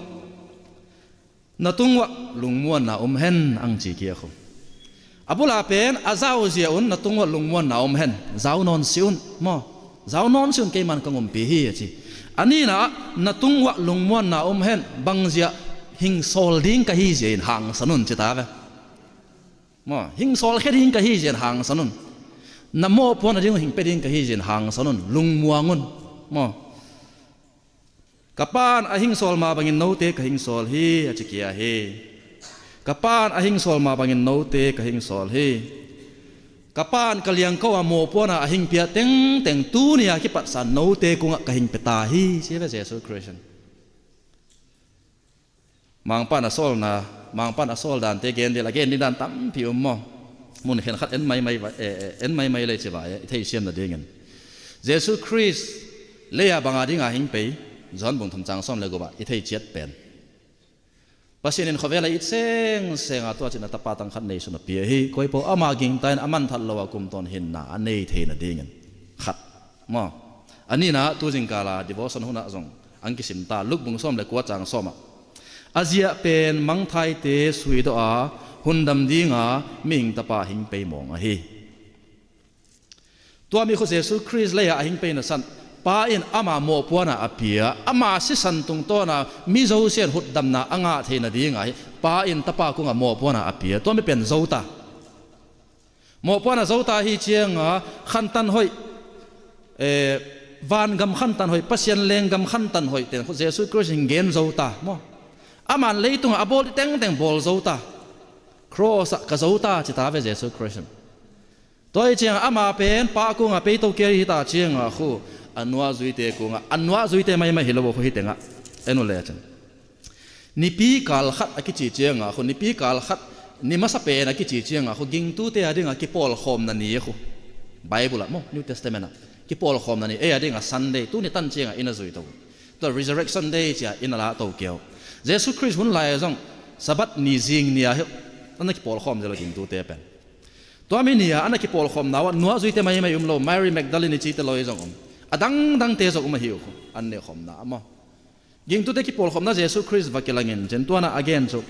na tung uah lungmuanna um hen ang ci kia khu. A bula pen a zau zia un na tung uah lungmuanna um hen zau nawn si un maw? Zau nawn si un keiman ka ngumpi hi a ci. A nina na tung uah lungmuanna um hen bang zia hing sawl ding ka hi zia in hangsan un ci ta ve. Maw hing sawl khe ding ka hi zia in hangsan un. Na mawhpuan a ding uh hing pe ding ka hi zia in hangsan un lungmuang un. Maw Ka Pa'n a hing sawl mah bangin note ka hing sawl hi a ci kia hi. Ka Pa'n a hing sawl mah bangin note ka hing sawl hi. Ka Pa in ka liangko a mawhpuana a hing pia tengteng tuni a kipatsan note kungah ka hing pia ta hi, ci ve Jesuh Khrist in. Mangpan a sawlna, Mangpan a sawl dante gen dil a gen ding dan tampi um maw? Mun khen khat en maimai va, eh, eh, en maimai lei ci va, eh, i theisiam nadingin. Jesuh Khrist leia banga dinga hing pei, John bung thum chang sawm le gup ah i thei ciat pen. Pasian in khuavel a it sengsenga tua cin a tapa tang khat neisun a pia hi. Koipo ama gingta in a manthat lo a kumtawn hinna a nei thei nadingin. Khat. Maw. A nihna tu zingkala devotion hunah zong ang kisim ta, Luke bung sawm le kua chang sawm ah. A ziah pen mangthaite suidawh a hundam dinga mihing tapa hing pei mawng ahi. Tua mi khu Jesuh Khrist leia a hing pei nasan, Pa in ama mawhpuana a pia, ama sisan tungtawna mi zosian hutdamna a ngah thei nadinga hi, Pa in tapa kungah mawhpuana a pia. Tua mi pen zo ta. Mawhpuana zo ta hi cianga khantan hoih, eh, vangam khantan hoih, Pasian lenggam khantan hoih ten khu Jesuh Khrist in gen zo ta maw? Aman leitungah a bawl ding tengteng bawl zo ta. Cross ah ka zo ta ci ta ve Jesuh Khrist in. Tua hi cianga ama pen Pa kungah peito kei hi ta cianga khu a nuahzuite kungah, a nuahzuite maimai hi lo khu hi tengah en uh le cin. Nipi kal khat a kici cianga khu, nipi kal khat, ni masa pen a kici cianga khu, gingtute a dinga kipawlkhawmna ni a khu. Bible ah maw, New Testament ah kipawlkhawmna ni, ei a dinga Sunday, tuni tan cianga ina zui to. Tua Resurrection Day cia ina la to keu. Jesuh Khrist hun lai zong Sabbath ni zing ni a hi, ana kipawlkhawm zel lo gingtute pen. Tua mi ni a ana kipawlkhawmna uh ah nuahzuite maimai um lo, Mary Magdalene cite lo hi zong um. A dangdangte zong um ahi uh khu, an nehkhawmna ah maw? Gingtute kipawlkhawmna Jesuh Khrist va kilangin cin tuana a gen cu,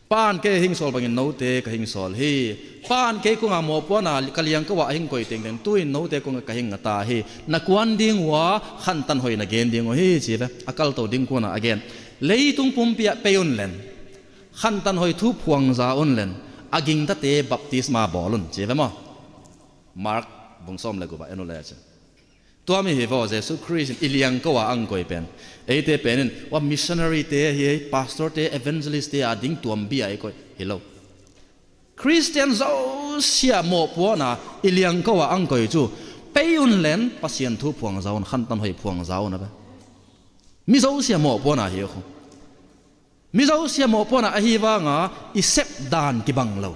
Pa in kei a hing sawl bangin note ka hing sawl hi. Pa in kei kungah mawhpuana ka liangko ah a hing koi tengteng tu-in note kungah ka hing a ta hi. Na kuan ding uh a khantan hoih na gen ding uh hi ci ve. A kalto ding kunah a gen. Leitung pumpi ah pei un len, khantan hoih thu phuangza un len, a gingtate baptisma bawl un ci ve maw? Mark bung sawm le gup ah en uh le cin. Tua mi hi vaw, Jesuh Khrist in i liangko a ang koi pen. Eite pen in, wa missionary te hi, pastor te, evangelist te a ding tuam bia i koi hi lo. Khristian zosia mawhpuana i liangko a ang koi cu, pei un len Pasian thu phuangza un, khantan hoih phuangza un a ve. Mi zosia mawhpuana hi khu. Mi zosia mawhpuana ahi vanga i sep dan kibang lo.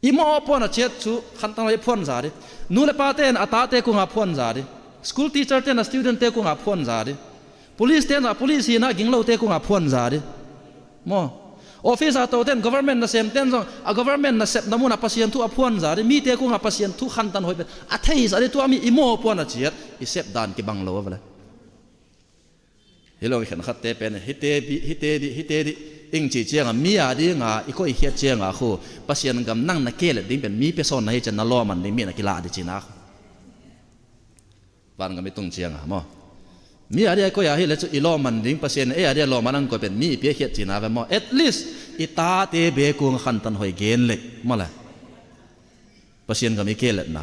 I mawhpuana ciat cu khantan hoih phuanza di. Nu le pate in a tate kungah phuanza di. School teacher te in a student te kungah phuanza di. Police te in a police hina ginglote kungah phuanza di. Maw? Office a tote in government nasemte in zong a government nasepna munah Pasian thu a phuanza di. Mite kungah Pasian thu khantan hoih pen a theisa di. Tua mi i mawhpuana ciat i sep dan kibang lo a vele. Hi lo, khenkhatte pen hite di, hite di, hite di ing ci cianga mi a dinga i koikhiat cianga khu Pasian gam nang na kelet ding pen mi pia sawn na hi cian na lawman ding mi na kilah di cina khu. Vangam i tung cianga maw? Mi a dia i koi a hi le cu i lawman ding Pasian ei a dia lawman ang koi pen mi i piakhiat cina ve maw? At least i tate be kung khantan hoih gen le maw le? Pasian gam i keletna.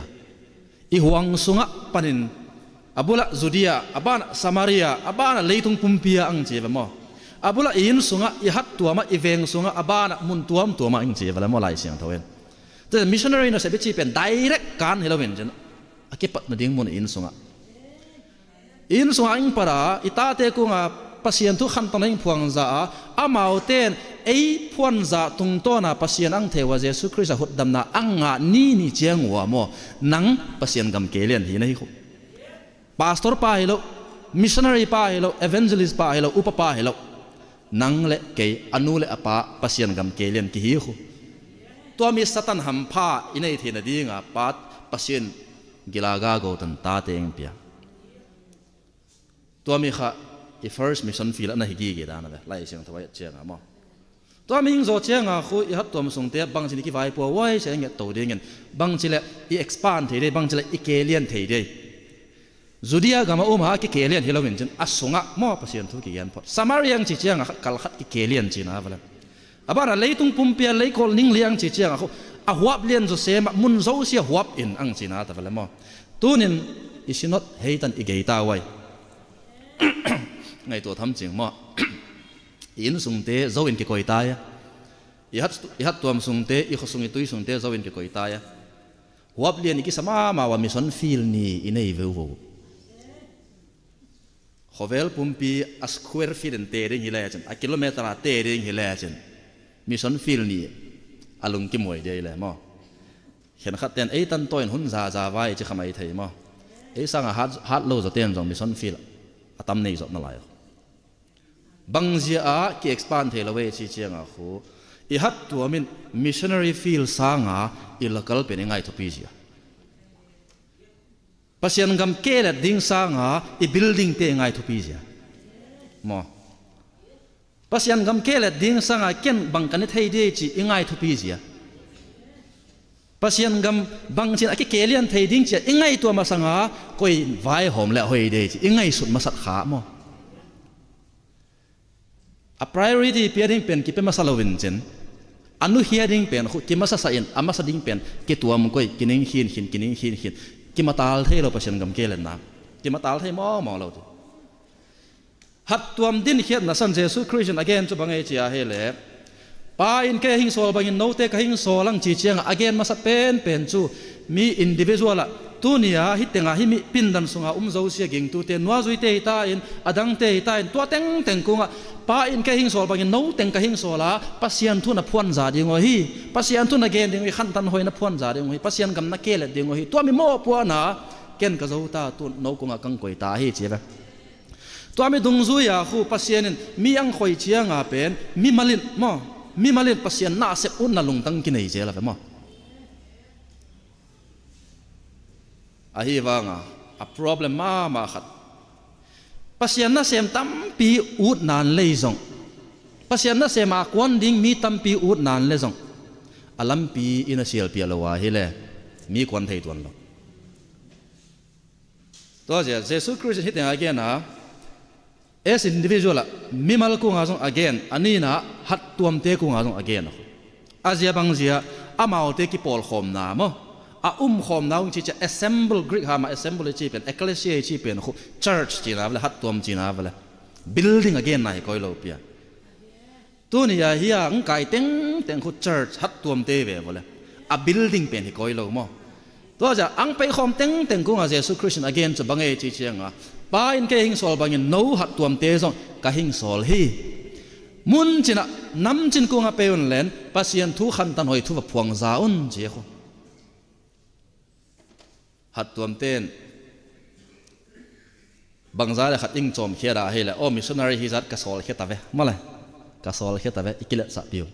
I huang sungah panin a bulah Judea, a banah Samaria, a banah leitung pumpi ah ang ci ve maw? A bulah i inn sungah, i hat tuamah, i veng sungah, a banah mun tuamtuamah ang ci ve le maw Lai Siangtho in. Tua missionary nasep i ci pen direct kan hi lo in cin a kipat nading mun i inn sungah. Inn sungah ing para i tate kunga Pasian thu khantan ing phuangza a, amaute in ei phuanza tungtawna Pasian ang theu a Jesuh Khrist a hutdamna ang ngah ni ni ciang uh a maw? Nang Pasian gam kei lian hi na hi khu. Pastor pa hi lo, missionary pa hi lo, evangelist pa hi lo, upa pa hi lo. Nang le kei a nu le a pa Pasian gam kei lian kihi khu. Tua mi Satan hampha i nei theihna dinga pat Pasian gilaga go tan tate ing pia. Tua mi kha i first mission field ana hi gige dan a ve Lai Siangtho a et cianga maw? Tua mi ing zaw cianga khu i hattuam sungte bangcin i kivai pua uai cia i nget to dingin bangci le i expand thei dei, bangci le i kei lian thei dei. Judea gam a um a kikei lian hi lo in cin a sungah maw Pasian thu kigen phot. Samaria ang ci cianga khat kal khat kikei lian cina vale. A banah leitung pumpi a leikawl ning liang ci cianga khu a huap lian zawsem ah mun zosia huap in ang cina ta vale maw? Tunin i sinot heitan i gei ta uai. Ngaihtuah tham cing maw? I inn sungte zo in kikoi ta ia. I hat, i hattuam sungte, i khuasung i tui sungte zo in kikoita ia. Huap lian i kisa mahmah ua mission field ni i nei veuvo. Khuavel pumpi a square feet in te ding hi lecin, a kilometer a te ding hi lecin, mission field ni a lungkimuai dia i le maw. Khenkhat ten ei tan tawin hun zaza vai ci khamai thei maw. Ei sanga hat, hat lo zaw ten zong mission field a tam nei zawh na lai. Bangzia a ki-expand thei lo ei ci cianga khu i hattuam in missionary field sanga i local pen i ngai thupi zia. Pasian gam kelet ding sanga i building te i ngai thupi zia. Maw. Pasian gam kelet ding sanga ken bang kan i thei dia ci i ngai thupi zia. Pasian gam bangcin a kikelian thei ding cia i ngaihtuah masanga koi vaihawm le a hoi dia ci i ngaihsut masat kha maw. A priority pia ding pen kipia masa lo in cin, a nuhia ding pen khu kimasasa in a masa ding pen kituam koi kining khinkhin kining khinkhin kimatal thei lo Pasian gam kelenna. Kimatal thei mawngmawng lo ti. Hattuam din khiatna san Jesu Khrist in a gen cu bang ei ci a hi le, Pa in kei a hing sawl bangin note ka hing sawl ang ci cianga a gen masa penpen cu mi individual ah tuni a hih tengah hih mi pindan sunga um zosia gingtute nuazuite hi ta in a dangte hi ta in tua tengteng kungah Pa in kei a hing sawl bangin no teng ka hing sawl a Pasian thu na phuanza ding uh hi, Pasian thu na gen ding uh hi, khantan hoi na phuanza ding uh hi, Pasian gam na kelet ding uh hi, tua mi mawhpuana ken ka zo ta tu no kungah kang koi ta hi ci ve. Tua mi dungzui a khu Pasian in mi ang khoi cianga pen mimal in maw, mimal in Pasian nasep utna lungtang kinei zel a ve maw. Ahi vanga a problem mahmah khat, Pasian nasem tampi ut nan lei zong, Pasian nasem a kuan ding mi tampi ut nan le zong a lampi in a sialpiah lo a hi le mi kuan thei tuan lo. Tua zia Jesu Khrist in hih tengah a gen a, as individual ah mimal kungah zong a gen, a nina hattuamte kungah zong a gen a khu. A zia bang zia amaute kipawlkhawmna maw, a umkhawmna ung ci cia assemble, Greek hama assemble i ci pen, ecclesia i ci pen khu, church cina vele, hattuam cina vele. Building a genna hi koi lo pia. Tuni a hi a ang kai tengteng khu church hattuamte ve vawle. A building pen hi koi lo maw. Tua zia ang peikhawm tengteng kungah Jesu Khrist in a gen cu bang ei ci cianga, Pa in kei hing sawl bangin no hattuamte zong ka hing sawl hi. Mun cinah namcin kungah pei un len Pasian thu khantan hoi thu va phuangza un ci khu. Hattuamten bangza le khat ing cawmkhiat ah hei le aw missionary hi zat ka sawlkhia ta ve mawle, ka sawlkhia ta ve i kiletsahpi uh.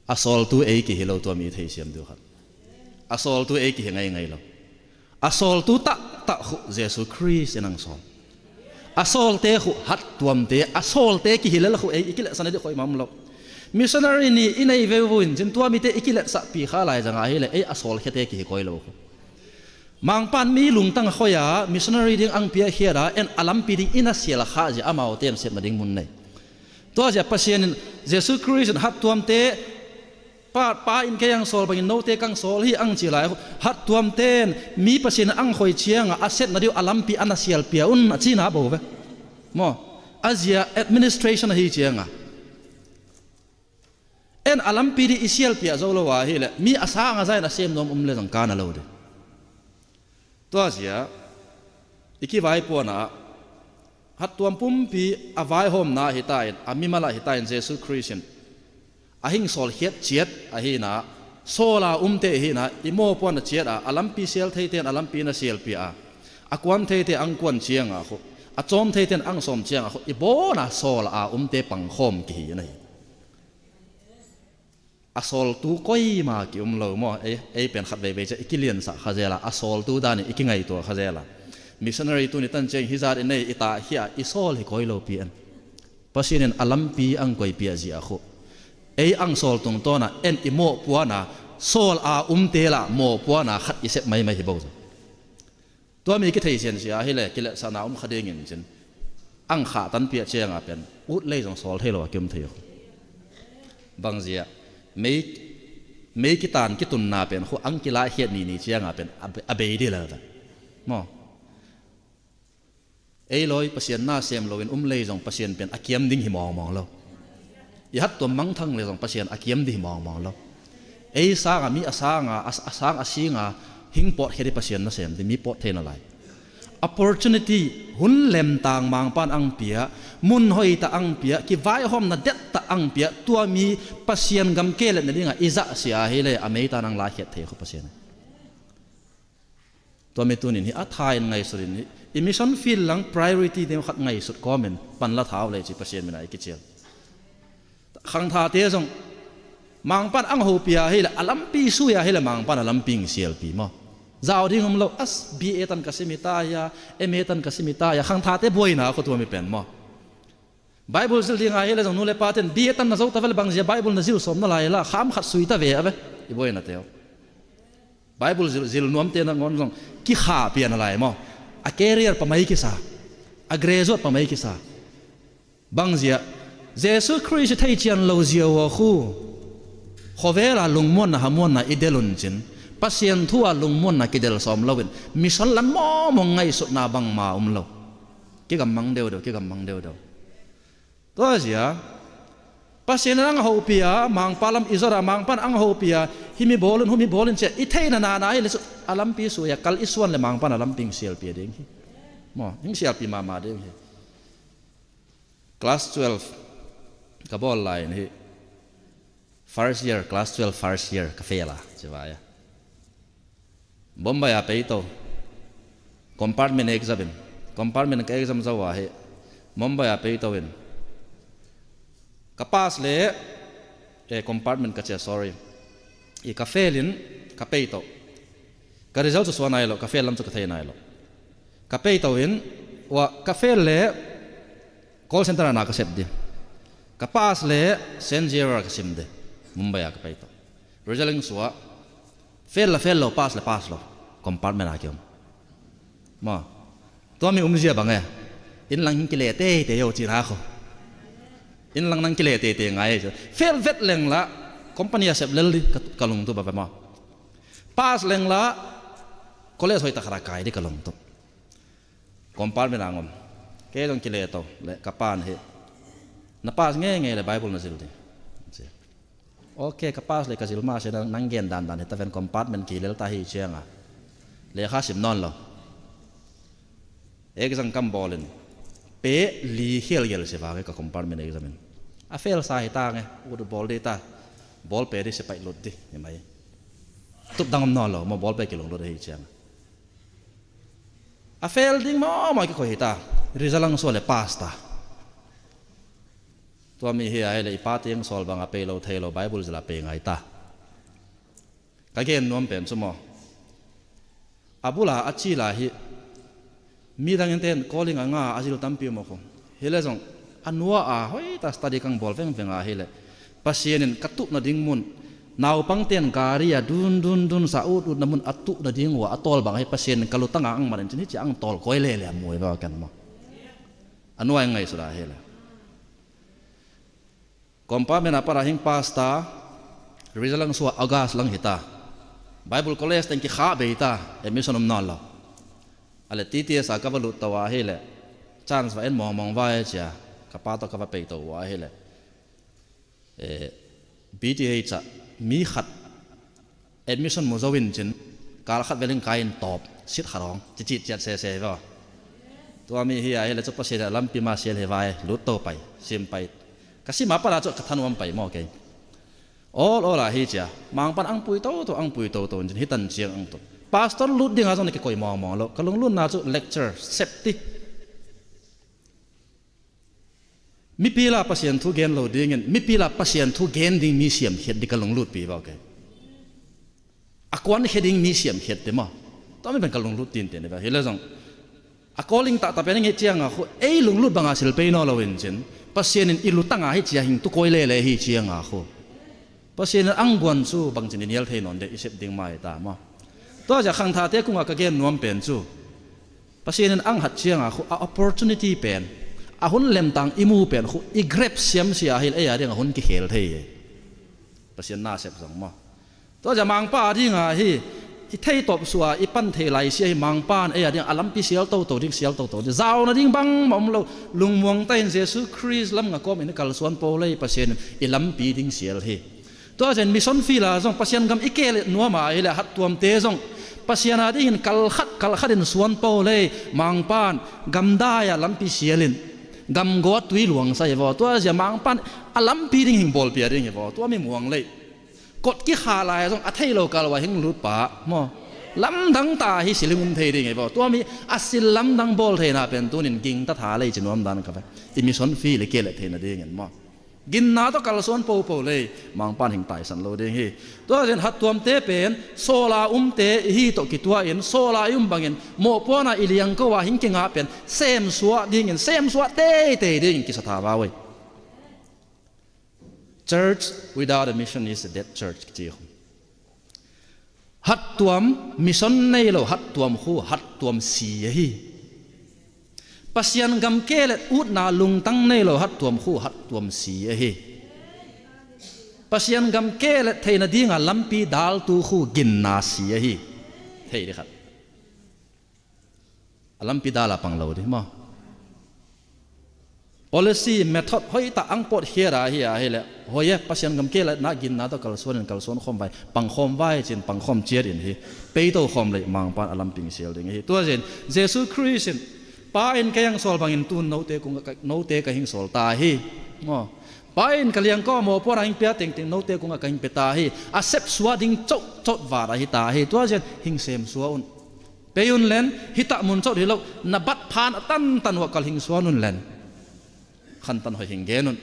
A sawltu ei kihi lo tua mi theisiam diu khat. A sawltu ei kihi ngaingai lo. A sawltu tahtah khu Jesu Khrist in ang sawl. A sawlte khu hattuamte, a sawlte kihi lel khu ei i kiletsahna dih khoih mam lo. Missionary ni i nei veuvuin cin tua mite i kiletsahpi kha lai zanga hi le ei a sawlkhiate kihi koi lo khu. Mangpan mi lungtang a khoia missionary ding ang piahkhiata en a lampi ding in a sial a khah zia amaute in sepna ding mun nei. Tua zia Pasian in Jesu Khrist in hattuamte pa, pa in kei ang sawl bangin note kang sawl hi ang ci lai khu, hattuamten mi Pasian in ang khoi cianga a sepna diu a lampi an a sialpia un a cina bo ve. Maw, a zia administration ahi cianga en a lampi dih i sialpiah zo lo a hi le mi a sang a zain a sem nuam um le zang kana lo dih. Tua zia i kivaipuanah hattuam pumpi a vaihawmna ahi ta in, a mimalah ahi ta in Jesu Khrist in a hing sawlkhiat ciat ahinah, sawla umte ahinah i mawpuan a ciatah a lampi sial theite in a lampi in a sialpiah a, a kuan theite ang kuan cianga khu, a cawm theite in ang sawm cianga khu i bawna sawla umte pangkhawm kihi in ahi. A sawltu koima ki-um lo maw, ei, ei pen khat veivei cia i kiliansah kha zela a sawltu danin i kingaihtuah kha zela. Missionary tuni tan ciang hizat i nei i tahkhia i sawl hi koi lopi an. Pasian in a lampi ang koipiah zia khu ei ang sawl tungtawna en i mawhpuana sawl a umte lah mawhpuana khat i sep maimai hi bo zo. Tua mi kithei siansia hi le kiletsahna um kha dingin cin ang khah tanpiah cianga pen ut lei zong sawl thei lo a kium thei uh. Bangzia mei, mei kitan kitunna pen khu ang kilaikhiat nini cianga pen a be-, a bei dih lel ve maw. Ei lawi Pasian na sem loin um lei zong Pasian pen a kiam ding hi mawngmawng lo. I hat tuam mangthang le zong Pasian a kiam dih mawngmawng lo. Ei sanga mi a sanga a, a sang a singa hing pawtkhia dih Pasian nasem dih, mi pawt theina lai. Opportunity, hun lemtang Mangpan ang pia, mun hoita ang pia, kivaihawmna detta ang pia, tua mi Pasian gam ke letna dinga i zahsia hi le a meita nang laikhiat thei khu Pasian. Tua mi tunin hi a thain ngaihsutin hi i mission field lang priority ding khat ngaihsut kawmin panla thau le ci Pasian mina i kicial. Khangthate zong Mangpan ang hopia hi le a lampi suia hi le Mangpan a lampi sialpi maw? Zau ding um lo, as B A tan ka simi ta hia, M A tan ka simi ta hia, khangthate buaina khutua mi pen maw? Bible zil dinga hi le zong nu le pa ten B A tan na zo ta vele bangzia Bible na zil sawm na lai la kham khat sui ta ve a ve. I buaina teu Bible zil, zil nuamte nangawn zong kikhah pian a lai maw? A career pamai kisa, a graduate pamai kisa. Bangzia Jesu Khrist i thei cian lo zia uh a khu khuavela lungmuanna hamuanna i del un cin Pasian thu a lungmuanna kidel sawm loin mission lam mawngmawng ngaihsutna bangma um lo. Kigammang deudeu, kigammang deudeu. Tua zia Pasian in ang hopia, Mangpa lam i zora, Mangpan ang hopia, himi bawlin, humi bawlin cia i theina nana hi le cu a lampi suia kal i suan le Mangpan a lampi hing sialpi ding hi. Maw, hing sialpi mahmah ding hi. Class twelve ka bawl lai in hi. First year, class twelve first year ka fail a, ci vai a. Bombay a peito. Compartment exam in. Compartment ka exam zo a hi. Bombay a peito in. Ka pass le, eh, compartment ka cia, sorry. I ka fail in, ka peito. Ka result cu suan nai lo, ka fail lam cu ka thei nai lo. Ka peito in, ua, ka fail le, call center a na ka sep di. Ka pass le Saint Xavier ka sim di. Mumbai a ka peito. Result in sua. Fail la fail lo, pass la pass lo. Compartment a kiom. Maw. Tua mi umzia bang e. Inn lang hing kile teitei yo cina kho. Inn lang nang kile teitei ngai e. Fail vet leng la company a sep lel di ka, ka lungtup a ve maw. Pass leng la college hoih tak khat a kai di ka lungtup. Compartment a ngom. Kei zong kile to le ka pan hi. Na pass ngeingei le Bible na zil di. Ok, ka pass le ka zil mah se nang gen dandan hi ta ven, compartment kilel ta hi cianga. Lekha sim nawn lo. Exam kam bawlin pe li khial gel si vang ka compartment exam in. A fail sa hi ta nge, ut bawl di ta. Bawl pe di si paih lut di hi mai. Tup dang om nawn lo, maw bawl pe kilung lut hi cianga. A fail ding mawmaw kikhoih hi ta. Result ang sua le pass ta. Tua mi hi a hi le i pa tiang sawl bang a pei lo thei lo Bible zila pei ngai ta. Ka gen nuam pen cu maw? A bula a cila hi. Midang in ten calling a nga a zil tampi maw khu. Hi le zong a nua a hoita study kang bawl vengveng a hi le Pasian in ka tuhna ding mun naupang ten gari a dun dun dun sa ut utna mun a tuhna ding ua a tawl bang hi Pasian in ka lutanga ang man in cin hi cia ang tawl koi lele a muai va ken maw? A nuai ngaihsut a hi le. Compartment a para hing pass ta. Result lang sua August lang hi ta. Bible college teng kikha bei ta, admission um nawn lo. A le T T S a ka va lut to a hi le chance va en mawngmawng vai cia ka pa to ka va pei to uh a hi le. Eh, B T H ah mi khat admission mu zo in cin kal khat velin kai in tawp sit khat hawng cicit ciat sese hi vaw. Tua mi hi a hi le cu Pasian a lampi ma sial hi vai lut to pai sim pai. Ka sim a pala cu ka thanuam pai maw kei. Awl awl a hi cia Mangpan ang pui toto ang pui toto in cin hi tan ciang ang tut. Pastor lut dinga zong na kikoi mawngmawng lo ka lunglunna cu lecture sep ti. Mipi la Pasian thu gen lo dingin mipi la Pasian thu gen ding mi siamkhiat di ka lunglutpi va kei. A kuankhia ding mi siamkhiat te maw? Tua mi pen ka lunglut tinte ni va hi le zong a calling tahta pen ngeih cianga khu ei lunglut banga sil pei naw lo in cin Pasian in i lutanga hi cia hing tukoi lele hi cianga khu Pasian in ang guan cu bangcin i nial thei nawn deh i sep ding mai ta maw? Tua zia khangthate kunga ka gen nuam pen cu Pasian in ang hat cianga khu a opportunity pen a hun lemtang i mu pen khu i grep siam sia hi le ei a ding a hun kikhel thei hi. Pasian na sep zong maw? Tua zia Mangpa a dinga hi i theitawp suah a i pan thei lai sia hi. Mangpan ei a ding a lampi sial toto ding, sial toto ding, zauna ding bangmah om lo. Lungmuang ta in Jesu Khrist lam ngakawm in i kalsuan po lei, Pasian in i lampi ding sial hi. Tua zen mission field a zong Pasian gam i kelet nuam a hileh hattuamte zong Pasian a dingin kalkhat kalkhat in suan po lei, Mangpan gamdai a lampi sial in gamgawt tui luangsa hi vaw. Tua zia Mangpan a lampi ding hing bawlpia ding hi vaw. Tua mi muang lei kot kikha lai zong a thei lo kal uh a hing lut pa maw. Lamdang ta hi siling um thei ding hi vaw. Tua mi a sil lamdang bawl theina pen tunin gingta tha lei ci nuam dan ka ve. I mission field i kelet theina dingin maw. Ginna tawh kalsuan popo lei, Mangpan hing taisan lo ding hi. Tua zen hattuamte pen sawla umte i hi tawh kituahin sawla i um bangin mawhpuana i liangko a hing kingah pen semsuah dingin, semsuah teitei dingin kisa tha vau ei. Church without a mission is a dead church, kici khum. Hattuam mission nei lo hattuam khu hattuam si ahi. Pasian gam kelet utna lungtang nei lo hattuam khu hattuam si ahi. Pasian gam kelet theina dinga lampi daltu khu ginna si ahi. Thei di khat. A lampi dal a pang lo di maw. Policy method hoih ta ang pawt khiat a hi a hileh hoih e, Pasian gam keletna ginna tawh kalsuan in kalsuan khawm vai, pang khawm vai cin pang khawm ciat in hi. Peito khawm lei Mangpan a lampi sial ding hi. Tua zin Jesu Khrist in Pa in kei ang sawl bangin tun note kung, note ka hing sawl ta hi. Maw. Pa in ka liangko a mawhpuana hing pia tengteng note kungah ka hing pia ta hi. A sepsuah ding cauhcauh vat a hi ta hi. Tua zin hing semsuah un. Pei un len, hitah mun cot hi lo, na bat phan a tantan uh a kal hing suan un len. Khantan hoih hing gen un.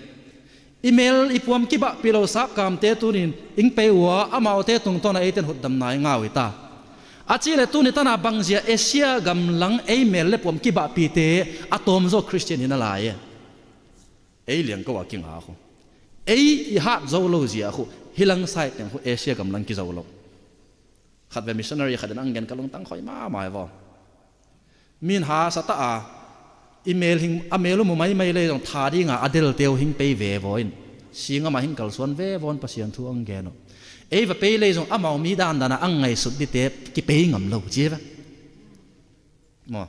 I mel i puam kibahpih lo sapkamte tunin ing pei uh a, amaute tungtawna eiten hutdamna i ngau hi ta. A cih leh tuni tana bangzia Asia gamlang ei mel le puam kibahpihte a tawmzaw Khristian hi na lai e. Ei liangko a kingak uh. Ei i hat zo lo zia khu, hi lang side teng khu Asia gamlang kizo lo. Khat ve missionary khat in ang gen ka lungtang khoi mahmah e vaw. Min hasa ta a, i mel hing, a mel uh mu maimai lei zong tha dinga a delte uh hing pei ve vaw in. Singam a hing kalsuan ve vaw in Pasian thu ang gen uh. Ei va pei lei zong amau mi dandan a ang ngaihsut dite kipei ngam lo ci ve. Maw.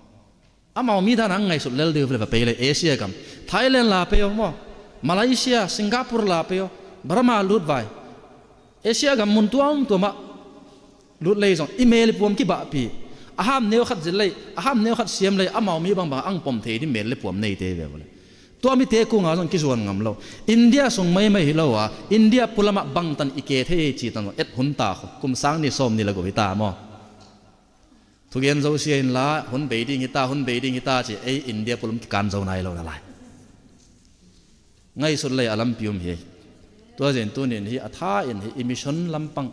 Amau mi dan ang ngaihsut lel deuh le va pei le Asia gam. Thailand la pei aw maw. Malaysia, Singapore la pei aw. Burma lut vai. Asia gam mun tuamtuam ah lut lei zong i mel i puam kibahpih. A ham neu khat zil lei, a ham neu khat siam lei, amau mi bangbang ang pom thei di mel le puam neite ve vale. Tua mite kungah zong kizuan ngam lo. India sung maimai hi lo a, India pulamah bangtan i ke thei ei ci tan zong et hun ta khu. Kum sang ni sawm ni le go hi ta maw. Thugen zo sia inla, hun bei ding hita, hun bei ding hita ci, ei India pulam kikan zo nai lo na lai. Ngaihsut lei a lampi um hi. Tua zin tunin hi a tha in hi i mission lampang,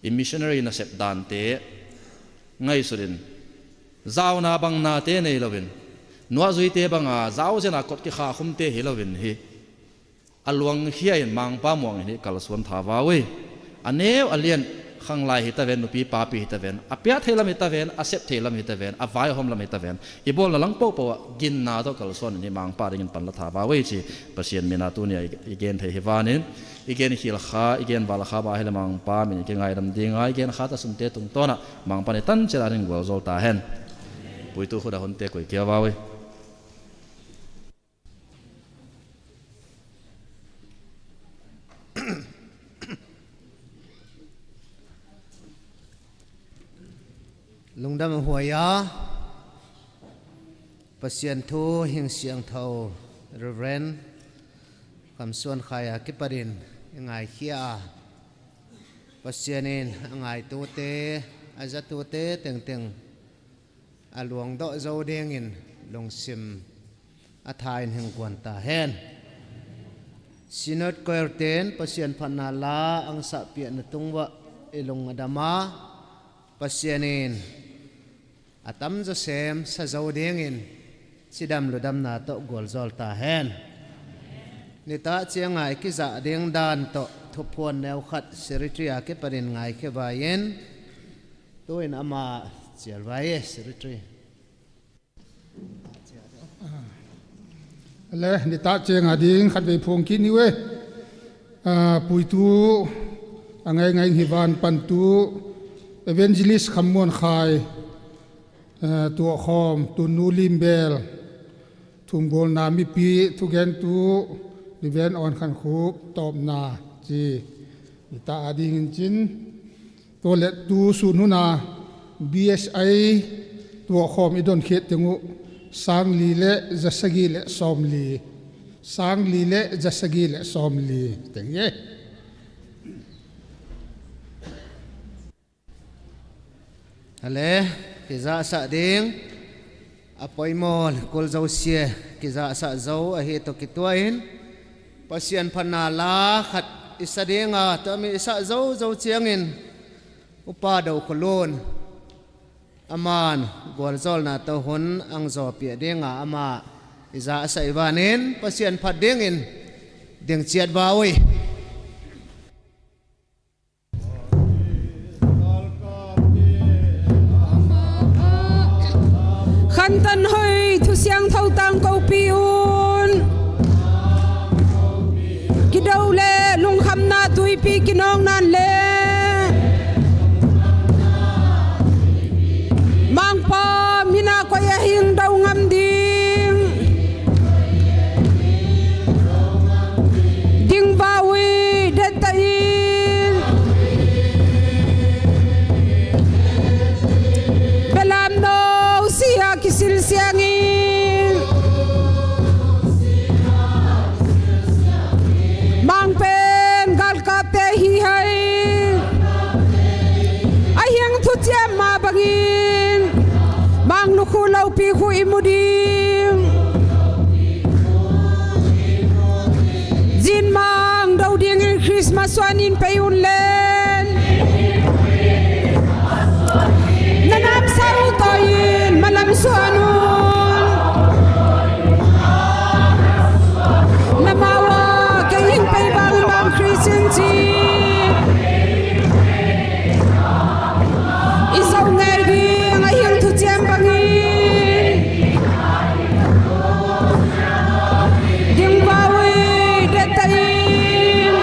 i missionary nasep dante ngaihsut in, zauna bang nate nei loin, nuahzuite banga zau zena kot kikha khumte hi loin hi. A luangkhia in Mangpa muang in hi kalsuan tha vau ei. A neu a lian khanglai hi ta ven, nupi papi hi ta ven, a piak thei lam hi ta ven, a sep thei lam hi ta ven, a vaihawm lam hi ta ven, i bawlna lang pohpoh ah ginna tawh kalsuan in hi Mangpa dingin panla tha vau ei ci Pasian mina tuni a i gen thei hi vanin, i gen khilkha, i gen valkha bah hi le Mangpa min i kingaidam dinga, i gen kha ta sunte tungtawnah Mangpa ni tanciat a ding gualzawl ta hen. Puitu khut a hunte koi kia vau ei. Lungdam a huai a, Pasian thu hing siangtho Reverend Kham Suan Khai a kipatin i ngaikhia a, Pasian in a ngaitute, a zatute tengteng a luangdawh zo dingin lungsim a tha in hing guan ta hen. Synod Choir ten Pasian phatna la ang sahpiahna tung uah i lung a dam a, Pasian in a tamzaw sem sa zo dingin cidam ludamna tawh gualzawl ta hen. Nitah cianga i kizah ding dan tawh thuphuan neu khat Secretary a kipatin ngaikhia vai in, tu-in amah cial vai e, Secretary. Le, nitah cianga ding khatvei phuang khin ni uh e. Ah, puitu a ngaingai hi van pantu Evangelist Kham Muan Khai, eh, tuahkhawm, Tun Nu Lim Bel, thumgawlna mipi thugentu Reverend Awn Khan Khup tawpna ci i ta a dingin cin, tua le tu sun huna B S I tuahkhawm i donkhiat teng uh sang li le za sagih le sawm li, sang li le za sagih le sawm li teng hi. Ale, kizahsah ding a poimaw le kul zosia kizahsah zo ahi tawh kituahin Pasian phatna la khat i sa dinga tua mi i sah zo zo ciangin Upa Do Khua Lun aman gualzawlna tawh hun ang zawpiah dinga amah i zahsah i vanin Pasian phat dingin ding ciat va uh hi. Khantan hoi thu siangtho tangkopi un kido le lungkhamna tuipi kinawknan le Mangpa mina koi a hing do ngam ding ding va uh hi. Detta in Belam no sia kisil siangin Mang pen galkapte hi hai. A hiang thuciam mah bangin Mang lukhu lopi khu i mu ding. Zin Mang do dingin Christmas suanin pei un len. Na namsa uh tawi in malam suan un. Na mau ah kei hing pei bang bang Christian ci i zo ngei ding a hiang thuciam bangin ding va uh hi. Detta in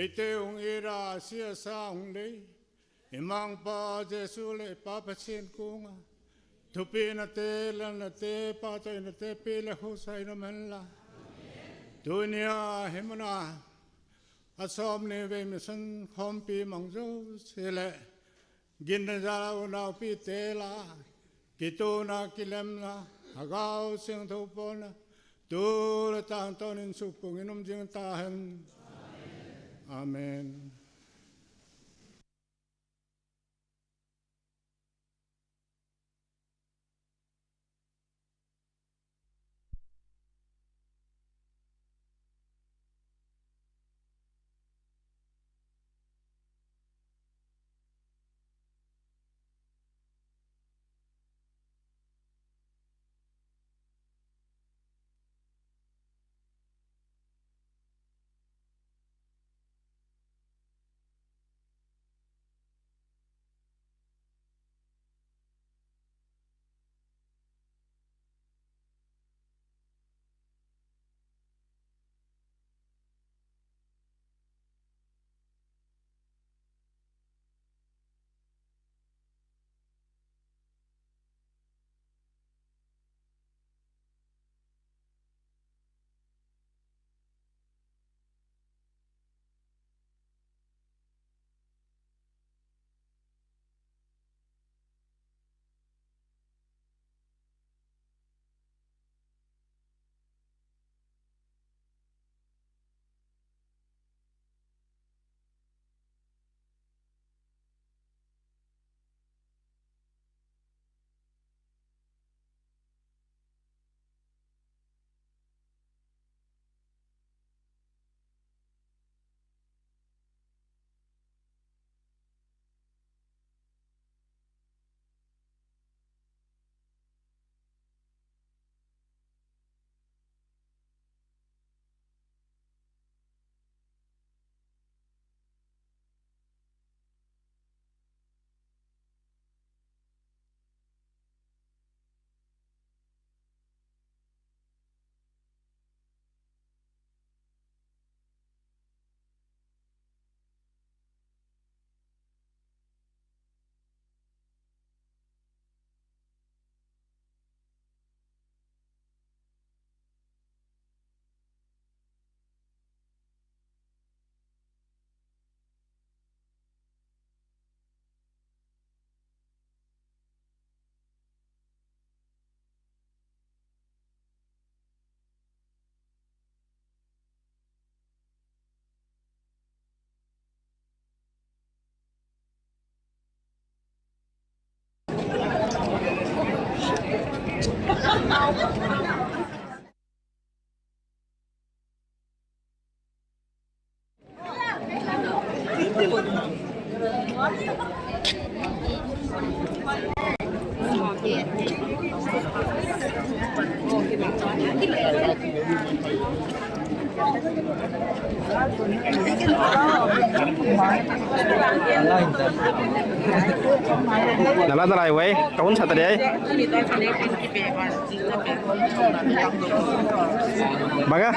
Eite hong it a, si a sa hong lei i Mangpa Jesu le Pa Pasian kungah thupihnate, lanate, pahtawinate, pi le husa in om henla. Tuni-a hih munah a sawmnih vei mission khawmpi mang zosia le ginna unau pite la, kituna kilemna, Lungdamna Siangtho pawlna tu le tangtawnin sukpungin om zing ta hen. Amen. Na la na lai wei, ka hun sa ta dei. Bang a?